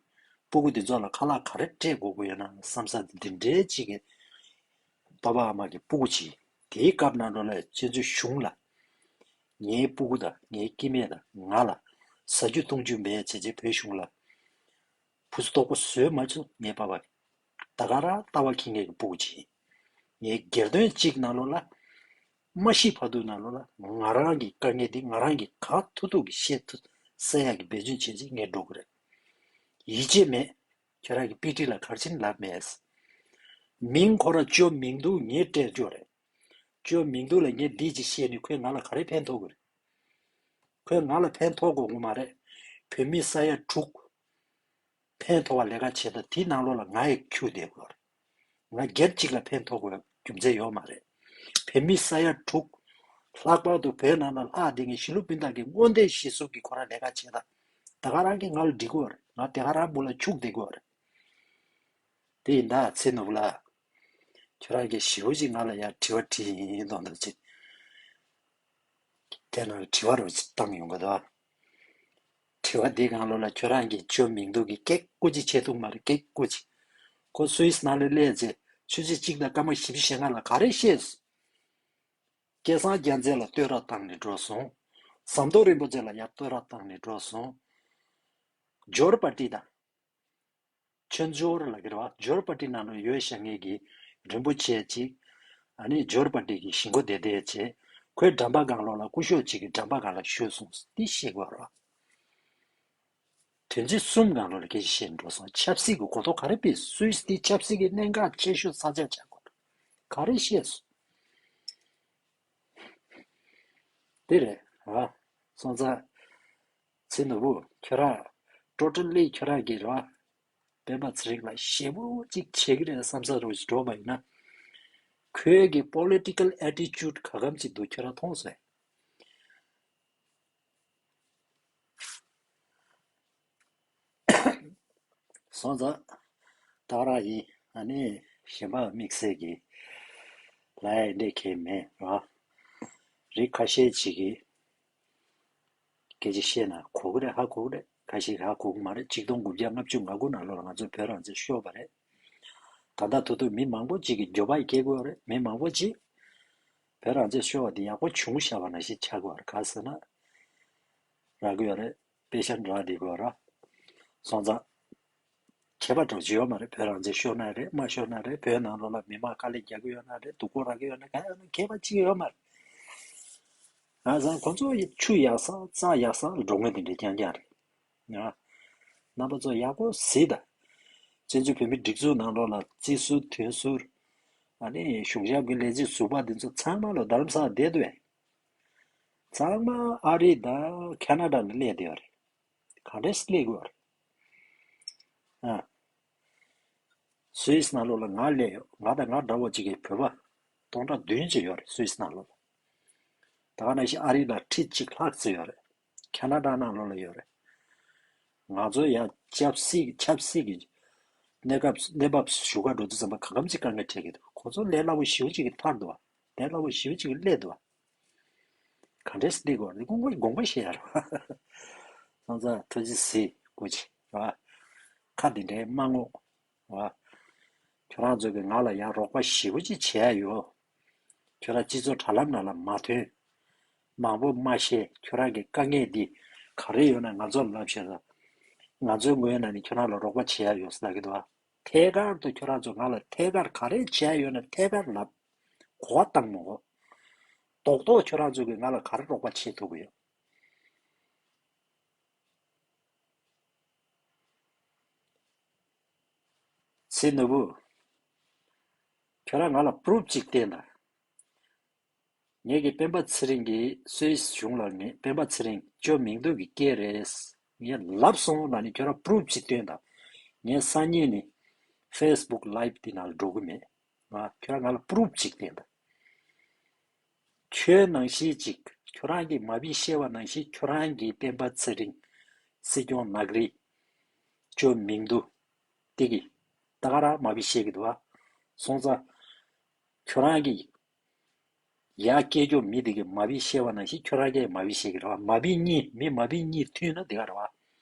སྤུ་གུ་དེ་ཚོ་ལ་ཁ་ལག་ག་རེ་སྤྲད་དགོས་ཀྱི་ཡོད་ན་བསམ་ས་དེ་འདྲའི་གཅིག་གི་པ་ཕ་ཨ་མ་གི་སྤུ་གུ་གཅིག་དེའི་སྐབས་ནང་ལོགས་ལ་ཁྱེད་ཚོའི་གཞུང་ལ། ངའི་སྤུ་གུ་དང་ངའི་སྐྱེ་དམན་དང་ང་ལ་ཟ་རྒྱུ་འཐུང་རྒྱུ་མེད་བྱས་རྗེས་བོད་གཞུང་ལ་བུ་ཚོ་དོག་པོ་བཟོས་མ་བྱུང་། ངའི་པ་ཕ་ད་ག་རང་ལྟ་བ་ཁེངས་མཁན་གྱི་སྤུ་གུ་ཅིག་ཡིན། ངའི་སྒེར་དོན་གཅིག་ནང་ལོགས་ལ་མ་ཤི་བར་དུ་ནང་ལོགས་ལ་ང་རང་གི་དཀའ་ངལ་འདི་ང་རང་གིས་གང་ཐུབ་ཐུབ་ཀྱིས་བཤད་ཐུབ་སེལ་ཡག་གི་འབད་བརྩོན་བྱས་རྗེས་ངས་འགྲོ་གི་རེད། ཡིད་ཆེས་མེད། ཁྱོད་རང་གི་པི་ཊི་ལ་ག་རེ་བྱས་ནས་ལབ་མེད། མིང་ཁོ་རང་ཅོ་མིང་འདུག་ངས་སྤྲད་རྒྱུ་རེད། ཅོ་མིང་འདུག་ལ་ངས་འདི་ཅིག་བཤད་ནས་ཁོས་ང་ལ་ག་རེ་ཕན་ཐོགས་ཀྱི་རེད། ཁོས་ང་ལ་ཕན་ཐོགས་དགོས་ཀྱི་མ་རེད། བོད་མི་ས་ཡ་དྲུག་ཕན་ཐོགས་པ་ལས་ཀ་བྱེད་ད་དེའི་ནང་ལོགས་ལ་ང་ཡི་ཁྱུ་བསྡད་དགོས་རེད། ང་སྒེར་གཅིག་ལ་ཕན་ཐོགས་དགོས་རྒྱུ་མཚན་ཡོད་མ་རེད། བོད་མི་ས་ཡ་དྲུག་ལྷག་པར་དུ་བོད་ནང་ལ་ལྷག་བསྡད་མཁན་གཞིས་ལུས་སྤུན་ཟླ་གི་དངོས་བདེན་གཞི་བཟུང་གི་ཁོ་རང་ལས་ཀ་བྱེད་ད། ད་ག་རང་གིས་ང་ལ་འདྲི་དགོས་རེད། ང་དེ་ག་རང་སྦུག་ལ་བཅུག་བསྡད་དགོས་རེད། དེ་ཡིན་ད་ཚེ་ནོར་བུ་ལགས། ཁྱོད་རང་གིས་ཞེ་པོ་ཅིག་ང་ལ་ཡར་དྲི་བ་དྲིས་ཡིན་མདོག་མདོག་ཅིག་དེ་ནང་དྲི་བ་རོ་ཅིག་བཏང་ཡོང་གི་འདུག་དྲི་བ་འདི་སྒང་ལོགས་ལ་ཁྱོད་རང་གིས་ཅོ་མིང་འདུག་གི་སྐད་རྐུ་ཅིག་བྱེད་ཐུབ་མ་རེད། སྐད་རྐུ་ཅིག་ཁོ་སུད་སི་ནང་ལ་སླེབས་རྗེས་ཆུ་ཚོད་གཅིག་དང་སྐར་མ་བཞི་བཅུ་ཞེ་ལྔ་ལ་ག་རེ་བཤད་སོང་། སྐལ་བཟང་རྒྱལ་མཚན་ལ་བསྟོད་ར་བཏང་ནས་འགྲོ་སོང་། ཟམ་གདོང་རིན་པོ་ཆེ་ལ་ཡར་བསྟོད་ར་བཏང་ནས་འགྲོ་སོང་། ཇོར་པ་ཊི་དང་། ཆོས་འབྱོར་ལ་གི་རེད་བ། ཇོར་པ་ཊི་ནང་ལ་ཡོད་བཞག་མཁན་གྱི་རིན་པོ་ཆེ་གཅིག་ཨ་ནི་ཇོར་པ་ཊི་གི་ཞི་མགོ་དེ་དེ་བྱས། ཁོའི་འགྲམ་པ་སྒང་ལོགས་ལ་སྐུ་ཞབས་གཅིག་གི་འགྲམ་པ་སྒང་ལ་བཞུགས་སོང་། འདི་ཤེས་དགོས་རེད་བ། དོན་ཚན་གསུམ་སྒང་ལོགས་ལ་སྐད་ཆ་བཤད་འགྲོ་སོང་། ཆབ་སྲིད་ཀྱི་གོ་རྟོགས་ག་རེ་སྤེལ། སུད་སི་དེ་ཆབ་སྲིད་ཀྱི་གནད་འགག་ཆེ་ཤོས་ས་ཆ་ཆགས་དགོས། ག་རེ་བཤད་སོང་། དེ་རེད་ར། སོང་ཙང་། ཚེ་ནོར་བུ་ཁྱོད་རང་ཊོ་ཊལ་ལི་ཁྱོད་རང་གིས་ར། སྤེན་པ་ཚེ་རིང་ལ་ཞེ་པོ་ཅིག་བྱེད་ཀྱི་རེད་བསམ་ས་རུ་ཞིག་འགྲོ་བ་ཡིན་ན། ཁོའི་གི་པོ་ལི་ཊི་ཀལ་ཨེ་ཊི་ཅུཌ་ག་གམ་ཅིག་འདུག་ཁྱོད་རང་མཐོང་སོང་། སོང་ཙང་། ད་ར་ཡིན། ཨ་ནི་གཞན་པ་དམིགས་བསལ་གྱི་ལ་ཡ་འདྲེ་ཁེལ་མེད་ར། རིགས་ཁ་ཤས་ཅིག་གིས་སྐད་ཆ་བཤད་ན་གོ་གི་རེད། ཧ་གོ་གི་རེད། ཁ་ཤས་ཧ་གོ་གི་མ་རེད། ཆིག་སྟོང་དགུ་བརྒྱ་ལྔ་བཅུ་ང་དགུ་ནང་ལོགས་ལ་ང་ཚོ་བོད་རང་བཙན་ཤོར་བ་རེད། ད་ལྟ་ཐུག་ཐུག་མི་མང་པོ་ཅིག་གིས་འགྱོད་པ་སྐྱེ་གི་ཡོད་རེད། མི་མང་པོ་ཅིག་བོད་རང་བཙན་ཤོར་བ་དེ་ཡག་པོ་བྱུང་བཞག་པ་ནང་བཞིན་ཆགས་ཀྱི་ཡོད་རེད། ག་ཟེར་ན། རག་གི་ཡོད་རེད། པེ་ཤ་འདྲ་བསྡད་ཀྱི་ཡོད་ར། སོང་ཙང་། ཁྱད་པར་འདྲ་བོ་ཅིག་ཡོད་མ་རེད། བོད་རང་བཙན་ཤོར་ན་རེད། མ་ཤོར་ན་རེད། བོད་ནང་ལོགས་ལ་མི་མང་དཀའ་ལས་རྒྱག་གི་ཡོད་ན་རེད། སྡུག་པོ་རག་གི་ཡོད་ན། ག་ཡོད་ན་ཁྱད་པར་ཅིག་ཡོད་མ་རེད། ང་ཚང་ཁོ་ཚོ་ཡི་ཆུ་ཡག་ས་རྩྭ་ཡག་ས་ལ་འགྲོ་མཁན་དེ་འདྲ་རྐྱང་རྐྱང་རེད། ང་། རྣམ་པ་ཚོ་ཡག་པོ་གཟིགས་དང་། བཙན་བྱོལ་བོད་མིའི་སྒྲིག་འཛུགས་ནང་ལོགས་ལ་བརྩི་ཟུར་དོན་ཟུར། ཨ་ནི་གཞུང་ཞབས་ཀྱི་ལས་བྱེད་ཟུར་པ་འདི་ཚོ་ཚང་མ་ལོ་རྡ་རམ་ས་ལ་བསྡད་འདུག་བས། ཚང་མ་ཨ་རི་དང་ཁ་ན་ཌ་ལ་སླེབས་བསྡད་ཡོད་རེད། ག་འདྲས་སླེབས་དགོས་རེད། ཨ། སུད་སི་ནང་ལོགས་ལ་ང་སླེབས་ཡོད། ང་དང་ང་འདྲ་བོ་གཅིག་གི་བོད་པ་སྟོང་ཕྲག་བདུན་ཅིག་ཡོད་རེད། སུད་སི་ནང་ལོགས་ལ། ད་ག་ནང་བཞིན་ཨ་རི་ལ་ཁྲི་གཅིག་ལྷག་ཙམ་ཡོད་རེད། ཁ་ན་ཌ་ནང་ལོགས་ལ་ཡོད་རེད། ང་ཚོ་ཡང་ཆབ་སྲིད་ཆབ་སྲིད་ཀྱི་གནས་སྐབས་གནས་བབ་ཞུ་ག་འགྲོ་དུས་ཙམ་པ་གང་འཚམ་ཅིག་དཀའ་ངལ་འཕྲད་ཀྱི་འདུག་ཁོ་ཚོ་ལས་སླ་པོ་ཞེ་པོ་ཅིག་གི་ཐར་འདུག་བ། ལས་སླ་པོ་ཞེ་པོ་ཅིག་གི་སླེབས་འདུག་བ། ག་འདྲས་སླེབས་དགོས་རེད། དགོངས་པ་དགོངས་པ་བཞེས་ཡ་རེད་བ། སོང་ཙང་ཐུགས་རྗེ་གཟིགས་སྐུ་མཁྱེན་བ། ཁ་འདི་འདྲའི་མ་ངོ་བ། ཁྱོད་རང་ཚོ་གིས་ང་ལ་ཡང་རོགས་པ་ཞེ་པོ་ཅིག་བྱས་ཡོད། ཁྱོད་རང་སྤྱི་ཚོགས་དྲ་ལམ་ནང་ལ་མ་ཐོན། མང་པོ་མ་བཤད། ཁྱོད་རང་གི་དཀའ་ངལ་འདི་ག་རེ་ཡོད་ན་ང་ཚོར་ལབ་ཤེས་ན། ང་ཚོའི་ངོས་ནས་ནི་ཁྱོད་རང་ལ་རོགས་པ་བྱེད་ཡ་ཡོད་ཟེར་ལབ་ཀྱི་འདུག་ཨ། ཐད་ཀར་དུ་ཁྱོད་རང་ཚོ་ང་ལ་ཐད་ཀར་ག་རེ་བྱེད་ཡ་ཡོད་ན་ཐད་ཀར་ལབ། གོ་བ་བཏང་མི་དགོས། རྡོག་རྡོག་ཁྱོད་རང་ཚོ་གིས་ང་ལ་ག་རེ་རོགས་པ་བྱེད་ཐུབ་ཀྱི་ཡོད། ཚེ་ནོར་བུ། ཁྱོད་རང་ང་ལ་པུ་རུབ་ཅིག་བསྟན་དང་། ངེད་ཀྱི་སྤེན་པ་ཚེ་རིང་གིས་སུད་སི་གཞུང་ལ་ངས་སྤེན་པ་ཚེ་རིང་ཅོ་མིང་ཐོ་གི་སྐད་རེད། ངས་ལབ་སོང་ལབ་ནས་ཁྱོད་རང་པུ་རུབ་ཅིག་སྟོན་དང་། ངས་སང་ཉིན་ནི་ཕེ་སི་བུག་ལའིབ་དེ་ནང་ལ་འགྲོ་གི་མེད། ང་ཁྱོད་རང་ང་ལ་པུ་རུབ་ཅིག་སྟོན་དང་། ཁྱོད་ནང་བཞིན་ཅིག་ཁྱོད་རང་གིས་མ་བི་བཤད་པ་ནང་བཞིན་ཁྱོད་རང་གིས་སྤེན་པ་ཚེ་རིང་སྲིད་སྐྱོང་ནག་རི་ཅོ་མིང་ཐོ་དེ་གི་ད་ག་རང་མ་བི་བཤད་གི་འདུག་བ། སོང་ཙང་ཁྱོད་རང་གིས་ཡ་སྐད་སྐྱོ་མི་དེ་གི་མ་བི་བཤད་པ་ནང་བཞིན་ཁྱོད་རང་གིས་མ་བི་བཤད་གི་རེད་བ། མ་བི་གཉིས་མི་མ་བི་གཉིས་མཐུན་ན་དེ་ག་རེད་བ།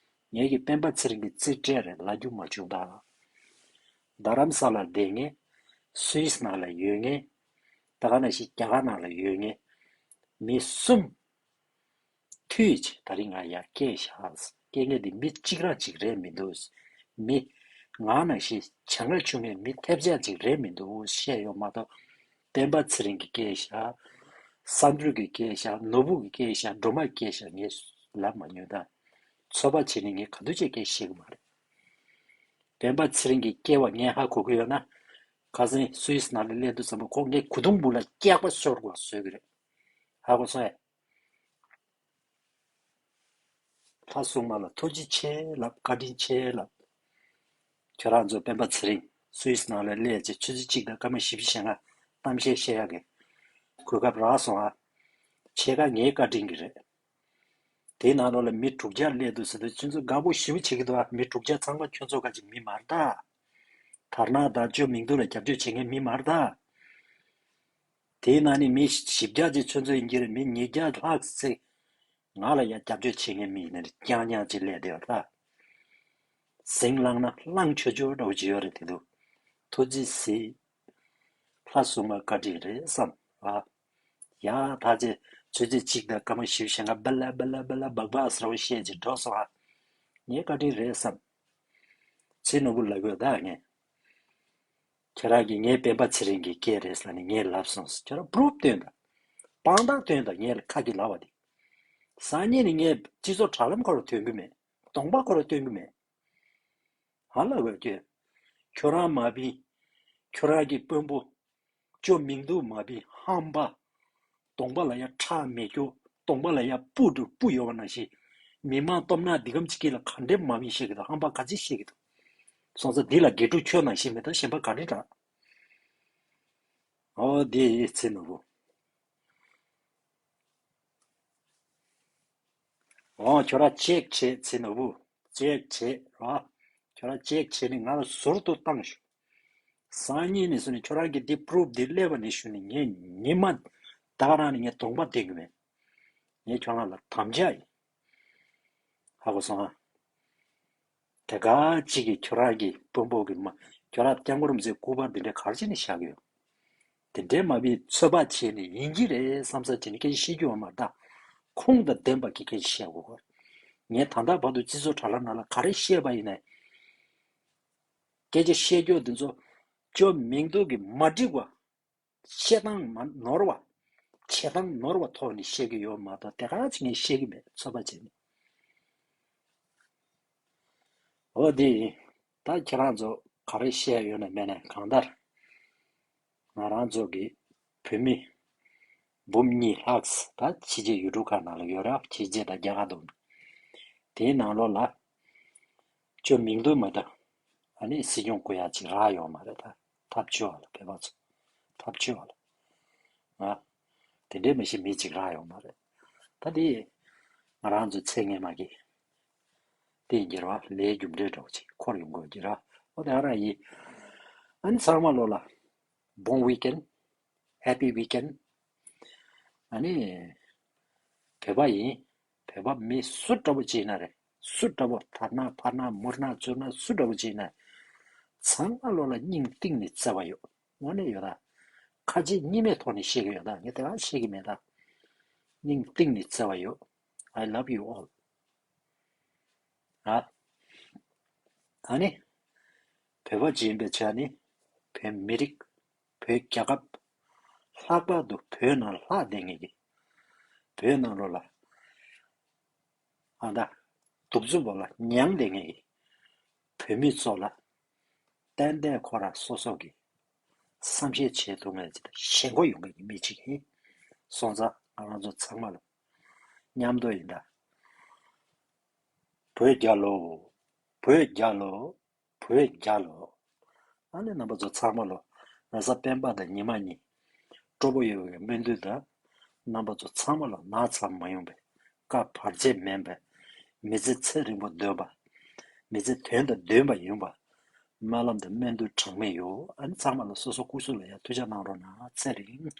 ངེད་ཀྱི་སྤེན་པ་ཚེ་རིང་གི་རྩིས་སྤྲད་རེད་ལབ་རྒྱུ་མ་བྱུང་ད། རྡ་རམ་ས་ལ་བསྡད་མཁན། སུད་སི་ནང་ལ་ཡོད་མཁན། ད་ག་ནང་བཞིན་རྒྱ་གར་ནང་ལ་ཡོད་མཁན། མི་གསུམ། མཐུད་ཅིག་ད་རིང་ང་ཡར་སྐད་བཞག་སྐད་ངན་འདི་མི་གཅིག་རང་གཅིག་རེད་མི་འདུག་མི་ང་ནང་བཞིན་བྱ་ངན་བྱུང་མཁན་མི་ཐེབས་ཆག་ཅིག་རེད་མི་འདུག་བཤད་ཡོད་མ་གཏོགས། སྤེན་པ་ཚེ་རིང་གི་སྐད་བཞག་ས་འདུལ་གྱི་སྐད་བཞག་ནོར་བུ་གི་སྐད་བཞག་སྒྲོལ་མ་སྐད་བཞག་ངས་ལབ་མ་མྱོང་ད། ཚོད་དཔག་བྱས་ནས་ངས་ག་དུས་ཅིག་སྐད་བཤད་གི་མ་རེད། སྤེན་པ་ཚེ་རིང་གི་སྐད་པ་ངས་ཧ་གོ་གི་ཡོད་ན། ཁ་སང་སུད་སི་ནང་ལ་སླེབས་དུས་ཙམ་པ་ཁོ་ངའི་གོས་ཐུང་སྦུག་ལ་སྐྱག་པ་ཤོར་དགོས་བཟོས་གི་རེད། ཧ་གོ་སོང་ཨེ། ལྷ་སྲུང་མ་ལ་ཐུགས་རྗེ་ཆེ་ལབ། བཀའ་དྲིན་ཆེ་ལབ། ཁྱོད་རང་ཚོ་སྤེན་པ་ཚེ་རིང་སུད་སི་ནང་ལ་སླེབས་རྗེས་ཆུ་ཚོད་གཅིག་དང་སྐར་མ་བཞི་བཅུ་ཞེ་ལྔ་གཏམ་བཤད་བཤད་ཡག་གི་གོ་སྐབས་རག་སོང་ཨ། ཕྱེད་ཀ་ངའི་བཀའ་དྲིན་གྱི་རེད། དེའི་ནང་ལོགས་ལ་མི་དྲུག་བརྒྱ་སླེབས་འདུག་ཟེར་དུས་ཁྱོད་ཚོ་དགའ་པོ་ཞེ་པོ་བྱེད་ཀྱི་འདུག་ཨ། མི་དྲུག་བརྒྱ་ཚང་མ་ཁྱོད་ཚོ་ག་ཅིག་མི་མ་རེད་ད། དར་ནག་དང་ཅོ་མིང་ཐོ་ལ་རྒྱབ་སྐྱོར་བྱེད་མཁན་མི་མ་རེད་ད། དེའི་ནང་ནས་མི་བཞི་བརྒྱ་ཅིག་ཁྱོད་ཚོ་ཡིན་གྱི་རེད། མི་ཉིས་བརྒྱ་ལྷག་ཙམ་ང་ལ་ཡང་རྒྱབ་སྐྱོར་བྱེད་མཁན་མི་ཡིན་ན་རྐྱང་རྐྱང་ཅིག་སླེབས་བསྡད་ཡོད་ད། ཟིང་ལངས་ན་ལངས་ཆོག་ཆོག་འདྲ་བོ་ཅིག་ཡོད་རེད་དེ་འདུག་ཐུགས་རྗེ་གཟིགས། ལྷ་སྲུང་མ་བཀའ་དྲིན་རེད་བསམ་པ། ཡ་ད་ཅེ་ཆུ་ཚོད་གཅིག་དང་སྐར་མ་བཞི་བཅུ་ཞེ་ལྔ་སྦ་ལ་སྦ་ལ་སྦ་ལ་སྦག་སྦག་ཟེར་བ་བཤད་ཅིག་འགྲོ་སོང་ཨ། ངའི་བཀའ་དྲིན་རེད་བསམ། ཚེ་ནོར་བུ་ལབ་དགོས་ད་ངས། ཁྱེད་རང་གིས་ངའི་སྤེན་པ་ཚེ་རིང་གི་སྐད་རེད་ཟེར་ནས་ངས་ལབ་སོང་ཟེར། ཁྱེད་རང་པུ་རུབ་སྟོན་དང་། དཔང་རྟགས་སྟོན་དང་ངས་ཁ་གིས་ལབ་པ་དེ། སང་ཉིན་ནས་ངས་སྤྱི་ཚོགས་དྲ་ལམ་ཁ་རུ་ཐོན་གི་མེད། གདོང་པ་ཁོ་རང་སྟོན་གྱི་མེད། ཧ་ལ་བས་ཀྱི། ཁྱོད་རང་མ་བིན། ཁྱོད་རང་གི་དཔོན་པོ། ཅོ་མིང་དུ་མ་བིན་ཧམ་པ། གདོང་པ་ལ་ཡ་ཁྲག་མེད་ཀྱོ། གདོང་པ་ལ་ཡ་སྤུ་འདྲ་སྤུ་ཡོད་པ་ནང་བཞིན། མི་མང་སྟོབས་ན་འདི་གམ་ཅིག་གི་ལ་ག་འདྲེ་མ་བིན་ཤེས་གི་དང་ཧམ་པ་ག་ཅི་ཤེས་གི་དང་། སོང་ཙང་འདི་ལ་དགེ་ཕྲུག་ཁྱོད་ནང་བཞིན་མེད་ད་གཞན་པ་ག་རེ་དྲག་ཨོ་དེ་ཡི་ཚེ་ནོར་བུ། འོ་ཁྱོད་ར་ཅེག་བྱེད་ཚེ་ནོར་བུ། ཅེག་བྱེད་ར། ཁྱོད་ར་ཅེག་བྱེད་ནི་ང་ལ་ཟུར་དུ་བཏང་ཞུ། སང་ཉིན་ནས་བཟུང་ནས་ཁྱོད་རང་གི་འདི་པུ་རུབ་འདི་སླེབས་པ་ནས་ཞུ་ནས་ངས་ཉི་མ་ད་ག་རང་ནས་ངས་གདོང་པ་བསྟན་གི་མེད། ངས་ཁྱོད་རང་ལ་དམ་བཅའ་ཡིན། ཧ་གོ་སོང་ཨ། དེ་ག་ཅིག་གིས་ཁྱོད་རང་གི་དཔོན་པོ་གི་མ། ཁྱོད་རང་སྐྱབས་མགོན་རིན་པོ་ཆེའི་སྐུ་པར་འདི་འདྲའི་ག་རེ་བྱས་ནས་བཞག་གི་ཡོད། དེ་འདྲའི་མ་བིའི་ཚོད་དཔག་བྱས་ནས་ཡིན་གྱི་རེད་བསམ་ས་བྱས་ནས་སྐད་ཆ་བཤད་རྒྱུ་ཡོད་མ་རེད་ད། ཁུངས་དང་ལྡན་པ་གི་སྐད་ཆ་བཤད་དགོས་གོ། ངས་ད་ལྟ་བར་དུ་སྤྱི་ཚོགས་དྲ་ལམ་ནང་ལ་ག་རེ་བཤད་པ་ཡིན་ནའི། སྐད་ཆ་བཤད་རྒྱུ་འདི་ཚོ་ཅོ་མིང་འདུག་གི་མ་འགྲིག་པ། བཤད་སྟངས་མ་ནོར་བ། བྱེད་སྟངས་ནོར་བ་ཐོག་ནས་བཤད་ཀྱི་ཡོད་མ་གཏོགས་དེ་ག་ཅིག་ངས་བཤད་ཀྱི་མེད་ཚོད་དཔག་བྱས་ནས། འོ་དེ་ཡིན། ད་ཁྱེད་རང་ཚོ་ག་རེ་བཤད་ཡོད་ན་མེད་ན་གང་ལྟར། ང་རང་ཚོ་གི་བོད་མི་འབུམ་གཉིས་ལྷག་ད་ཕྱི་རྒྱལ་ཡུལ་གྲུ་ཁག་ནང་ལ་ཡོད་ར་ཕྱི་རྒྱལ་དང་རྒྱ་གར་དུ། དེའི་ནང་ལོགས་ལ་ཅོ་མིང་དུ་མ་ད་ཨ་ནི་སྲིད་སྐྱོང་སྐུ་ཡག་ཅིག་རག་ཡོད་མ་རེད་ད་ཐབས་ཆོད་བ་ལ་བོད་པ་ཚོ་ཐབས་ཆོད་བ་ལ་ང་དེ་འདྲའི་མི་ཤེས་མི་ཅིག་རག་ཡོད་མ་རེད་ད་དེ་ང་རང་ཚོ་ཚེ་སྔས་མ་གི་དེ་ཡིན་གྱི་ར་ལས་རྒྱུ་འབྲས་འདྲ་བོ་ཅིག་འཁོར་ཡོང་དགོས་ཀྱི་ར་ཨོ་དེ་ཨ་ར་ཡིན། ཨ་ནི་ཚང་མ་ལོ་ལ་Bon weekend, happy weekend. ཨ་ནི་བོད་པ་ཡིན། བོད་པ་མི་སུ་འདྲ་བོ་ཅིག་ཡིན་ན་རེད། སུ་འདྲ་བོ་དར་ན་ཕར་ན་མུར་ན་བཙུར་ན་སུ་འདྲ་བོ་ཅིག་ཡིན་ན། ཚང་མ་ལོ་ལ་སྙིང་གཏིང་ནས་བརྩེ་བ་ཡོད། དངོས་གནས་ཡོད་ད། ཁ་ལྕེ་གཉིས་མེད་ཐོག་ནས་བཤད་གི་ཡོད་ད་ངས་དེ་ག་བཤད་གི་མེད་ད། སྙིང་གཏིང་ནས་བརྩེ་བ་ཡོད། I love you all. ཨ། ཨ་ནི། བོད་པ་ཅིག་ཡིན་པའི་ཆ་ནི། བོད་མི་རིགས། བོད་རྒྱལ་ཁབ། ལྷག་པར་དུ་བོད་ནང་ལྷག་བསྡད་མཁན་གྱི། བོད་ནང་ལོགས་ལ། ཨ་ད། གདུག་རྩུབ་པོ་ལ་མྱངས་བསྡད་མཁན་གྱི། བོད་མི་ཚོ་ལ། ཏན་ཏན་ཁོ་རང་སོ་སོ་གི། བསམ་ཤེས་བྱེད་ཐུབ་མཁན་ཅིག་དང་ཞེན་ཁོག་ཡོང་མཁན་གྱི་མི་ཅིག་ཡིན། སོང་ཙང་ང་རང་ཚོ་ཚང་མ་ལ། མཉམ་དུ་ཡིན་ད། བོད་རྒྱལ་ལོ། བོད་རྒྱལ་ལོ། བོད་རྒྱལ་ལོ། ཨ་ནི་རྣམ་པ་ཚོ་ཚང་མ་ལོ། ན་བཟའ་སྤེན་པ་དང་ཉི་མ་གཉིས། སྤྲོ་པོ་ཡོད་པའི་སྨོན་འདུན་དང་། རྣམ་པ་ཚོ་ཚང་མ་ལོ་ན་ཚ་མ་ཡོང་བའི། བཀའ་བར་ཆད་མེད་པའི། མི་ཚེ་ཚེ་རིང་པོ་འདོན་པ། མི་ཚེ་དོན་དང་ལྡན་པ་ཡོང་བ། སྨོན་ལམ་དང་སྨོན་འདུན་གྲངས་མེད་ཡོད། ཨ་ནི་ཚང་མ་ལོ་སོ་སོ་སྐུ་གཟུགས་ལ་ཡང་ཐུགས་ཅག་གནང་རོགས་གནང་། ཚེ་རིང་།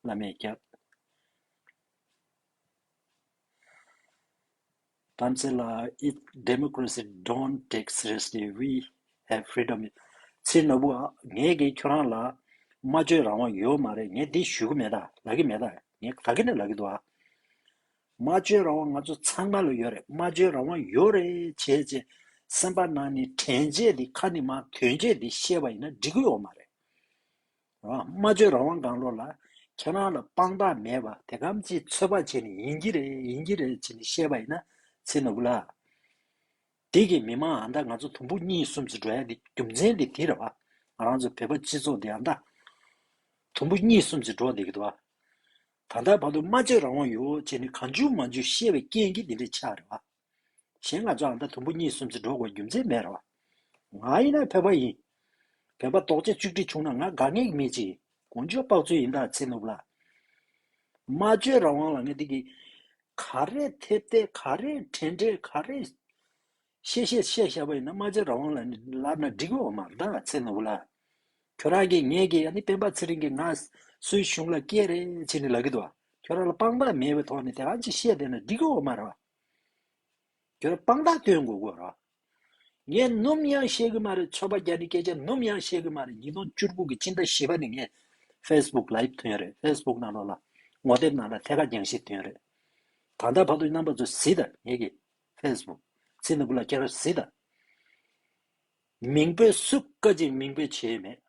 བླ་མས་སྐྱབས། དམ་ཚིག་ལ། If democracy don't take seriously, we have freedom. ཚེ་ནོར་བུ་ཨ། ངས་ཀྱིས་ཁྱོད་རང་ལ་སྨྲ་བརྗོད་རང་དབང་ཡོད་མ་རེད། ངས་འདི་ཞུ་གི་མེད་ད། ལབ་ཀྱི་མེད་ད། ངས་ད་གིན་ནས་ལབ་ཀྱི་འདུག་ཨ། སྨྲ་བརྗོད་རང་དབང་ང་ཚོ་ཚང་མ་ལ་ཡོད་རེད། སྨྲ་བརྗོད་རང་དབང་ཡོད་རེད་བྱས་བྱས་སེམས་པ་ནང་ནས་དྲན་བྱས་འདི་ཁ་ནས་མར་དོན་བྱས་འདི་བཤད་པ་ཡིན་ན་འགྲིག་གི་ཡོད་མ་རེད། རང་སྨྲ་བརྗོད་རང་དབང་སྒང་ལོགས་ལ་ཁྱེད་རང་ལ་དཔང་རྟགས་མེད་པ་དེ་གམ་ཅིག་ཚོད་དཔག་བྱས་ནས་ཡིན་གྱི་རེད་ཡིན་གྱི་རེད་བྱས་ནས་བཤད་པ་ཡིན་ན་ཚེ་ནོར་བུ་ལགས། དེ་གི་མི་མང་ཨ་མདའ་ང་ཚོ་དུམ་བུ་གཉིས་གསུམ་ཙམ་འགྲོ་ཡ་དེ་རྒྱུ་མཚན་དེ་དེ་རེད་བ། ང་རང་ཚོ་བོད་པ་སྤྱི་ཚོགས་དེ་ཨ་མདའ་དུམ་བུ་གཉིས་གསུམ་ཙམ་འགྲོ་བསྡད་ཀྱི་འདུག་བ། ད་ལྟ་བར་དུ་སྨྲ་བརྗོད་རང་དབང་ཡོད་བྱས་ནས་གང་བྱུང་མང་བྱུང་བཤད་པའི་རྐྱེན་གྱིས་དེ་འདྲའི་ཆགས་རེད་བ། གཞན་ང་ཚོ་ཨ་མདའ་དུམ་བུ་གཉིས་གསུམ་ཙམ་འགྲོ་དགོས་རྒྱུ་མཚན་མེད་རེད་བ། ང་ཡིན་ན་བོད་པ་ཡིན། བོད་པ་རྡོག་རྩ་གཅིག་སྒྲིལ་བྱུང་ན་ང་དགའ་ངེས་ཀྱི་མི་གཅིག་ཡིན། དཀོན་མཆོག་དཔག་ཚོད་ཡིན་ད་ཚེ་ནོར་བུ་ལགས། སྨྲ་བརྗོད་རང་དབང་ལ་ངས་འདི་གི་ག་རེ་ཐེབས་ཏེ་ག་རེ་དྲན་འདྲེ་ག་རེ་བཤད་བཤད་བཤད་བཤད་པ་ཡིན་ན་སྨྲ་བརྗོད་རང་དབང་ལ་ནི་ལབ་ན་འགྲིག་གི་ཡོད་མ་རེད་ད་ཚེ་ནོར་བུ་ལགས། ཁྱོད་རང་གིས་ངས་ཀྱིས་ཨ་ནི་སྤེན་པ་ཚེ་རིང་གིས་ང་སུའི་གཞུང་ལ་སྐྱེལ་རེད་བྱས་ནས་ལབ་ཀྱི་འདུག་བ། ཁྱོད་རང་ལ་དཔང་རྟགས་མེད་པའི་ཐོག་ནས་དེ་ག་ཅིག་བཤད་བསྡད་ན་འགྲིག་གི་ཡོད་མ་རེད་བ། ཁྱོད་རང་དཔང་རྟགས་སྟོན་དགོས་དགོས་ར། ངས་ནམ་ཡང་བཤད་གི་མ་རེད། ཚོད་དཔག་རྒྱག་ནི་སྐད་ཆ་ནམ་ཡང་བཤད་གི་མ་རེད། ཉིས་སྟོང་བཅུ་དགུ་གི་ཕྱི་ཟླ་བཞི་པ་ནས་ངས་ཕེ་སི་བུག་ལའིབ་ཐོན་ཡོད་རེད། ཕེ་སི་བུག་ནང་ལོགས་ལ་ངོ་དེབ་ནང་ལ་ཐད་ཀར་རྒྱང་ཤེལ་ཐོན་ཡོད་རེད། ད་ལྟ་བར་དུ་རྣམ་པ་ཚོ་གཟིགས་དང་ངེད་ཀྱི་ཕེ་སི་བུག་ཚེ་ནོར་བུ་ལགས་ཁྱེད་རང་གཟིགས་དང་། མིང་འབོད་སུ་བཀའ་ཅིག་མིང་འབོད་བྱས་མེད།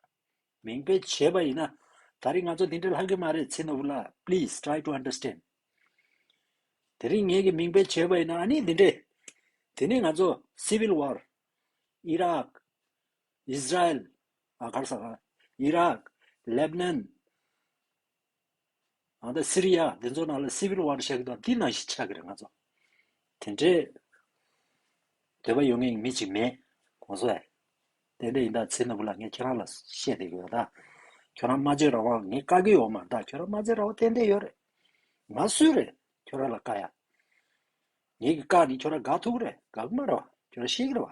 མིང་འབོད་བྱས་པ་ཡིན་ན། ད་རེས་ང་ཚོ་འདི་འདྲ་ལྷག་གི་མ་རེད་ཚེ་ནོར་བུ་ལགས། Please try to understand. དེ་རིང་ངེད་ཀྱིས་མིང་འབོད་བྱས་པ་ཡིན་ན་ཨ་ནི་འདི་འདྲས། དེ་ནས་ང་ཚོ་civil war། ཨི་རག་ཨིས་ར་ཨེལ། ཨ་གར་ས་ག་ཨི་རག་ལེབ་ནན། ཨ་ད་སི་རི་ཡ། འདི་ཚོ་ནང་ལ་civil war བྱེད་ཀྱི་འདུག་འདི་ནང་བཞིན་ཆགས་ཀྱི་རེད་ང་ཚོ། དེ་འདྲའི་འདོད་པ་ཡོད་མཁན་གྱི་མི་གཅིག་མེད། གོང་ས་ཨེ། ཏན་ཏན་ཡིན་ད་ཚེ་ནོར་བུ་ལགས། ངས་ཁྱེད་རང་ལ་བཤད་བསྡད་ཀྱི་ཡོད་ད། ཁྱོད་རང་སྨྲ་བརྗོད་རང་དབང་ངས་བཀག་གི་ཡོད་མ་རེད་ད། ཁྱོད་རང་སྨྲ་བརྗོད་རང་དབང་ཏན་ཏན་ཡོད་རེད། ང་སུ་རེད་ཁྱོད་རང་ལ་བཀག་ཡ། ངེད་ཀྱི་བཀའ་ནི་ཁྱོད་རང་དགའ་ཐུབ་ཀྱི་རེད། དགའ་གི་མ་རེད་བ། ཁྱོད་རང་ཤེས་ཀྱི་རེད་བ།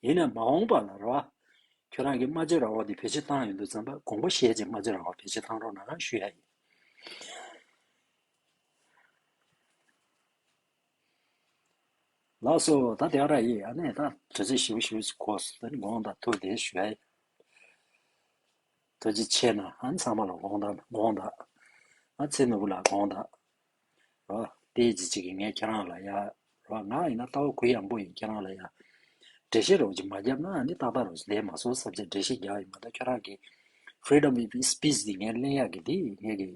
ཡིན་ནའི་མ་འོངས་པ་ལ་རེད་བ། ཁྱོད་རང་གིས་སྨྲ་བརྗོད་རང་དབང་དེ་བེད་སྤྱོད་བཏང་ཡོང་དུས་ཙམ་པ་དགོངས་པ་བཞེས་བྱས་སྨྲ་བརྗོད་རང་དབང་བེད་སྤྱོད་བཏང་རོགས་གནང་ཞུ་ཡ་ཡིན། ལགས་སོ། ད་དེ་ག་རང་ཡིན། ཨ་ནི་ད་དུས་ཚོད་ཞེ་པོ་ཞེ་པོ་ཞིག་འགོར་སོང་། ད་ནི་དགོངས་དག་ཐུགས་བདེ་ཞུ་ཡ་ཡིན། ཐུགས་རྗེ་ཆེ་གནང་། ཨ་ནི་ཚང་མ་ལ་དགོངས་དག་དགོངས་དག་ཨ་ཚེ་ནོར་བུ་ལགས་དགོངས་དག་རོ། དེའི་རྗེས་ཅིག་གིས་ངས་ཁྱེད་རང་ལ་ཡ། རོ། ང་ཡིན་ན་ལྟ་བ་གུ་ཡངས་པོ་ཡིན། ཁྱེད་རང་ལ་ཡ་འགྲེལ་བཤད་རོགས་ཅིག་མ་བརྒྱབ་ན་ཨ་ནི་ཏག་ཏག་རོགས་ཅིག་ལས་མ་སོང་བསམ་བྱས་འགྲེལ་བཤད་རྒྱག་ཡིན་མ་གཏོགས། ཁྱོད་རང་གི་freedom of speech འདི་ངས་གླེང་ཡག་གི་འདི་ངས་གི་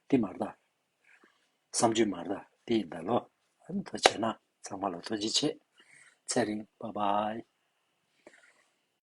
འདི་མ་རེད་ད། བསམ་ཚུལ་མ་རེད་ད། འདི་ཡིན་ད་ལོ། ཨ་ནི་ཐུགས་རྗེ་ཆེ་གནང་། ཚང་མ་ལ་ཐུགས་རྗེ་ཆེ། ཚེ་རིང་། bye bye།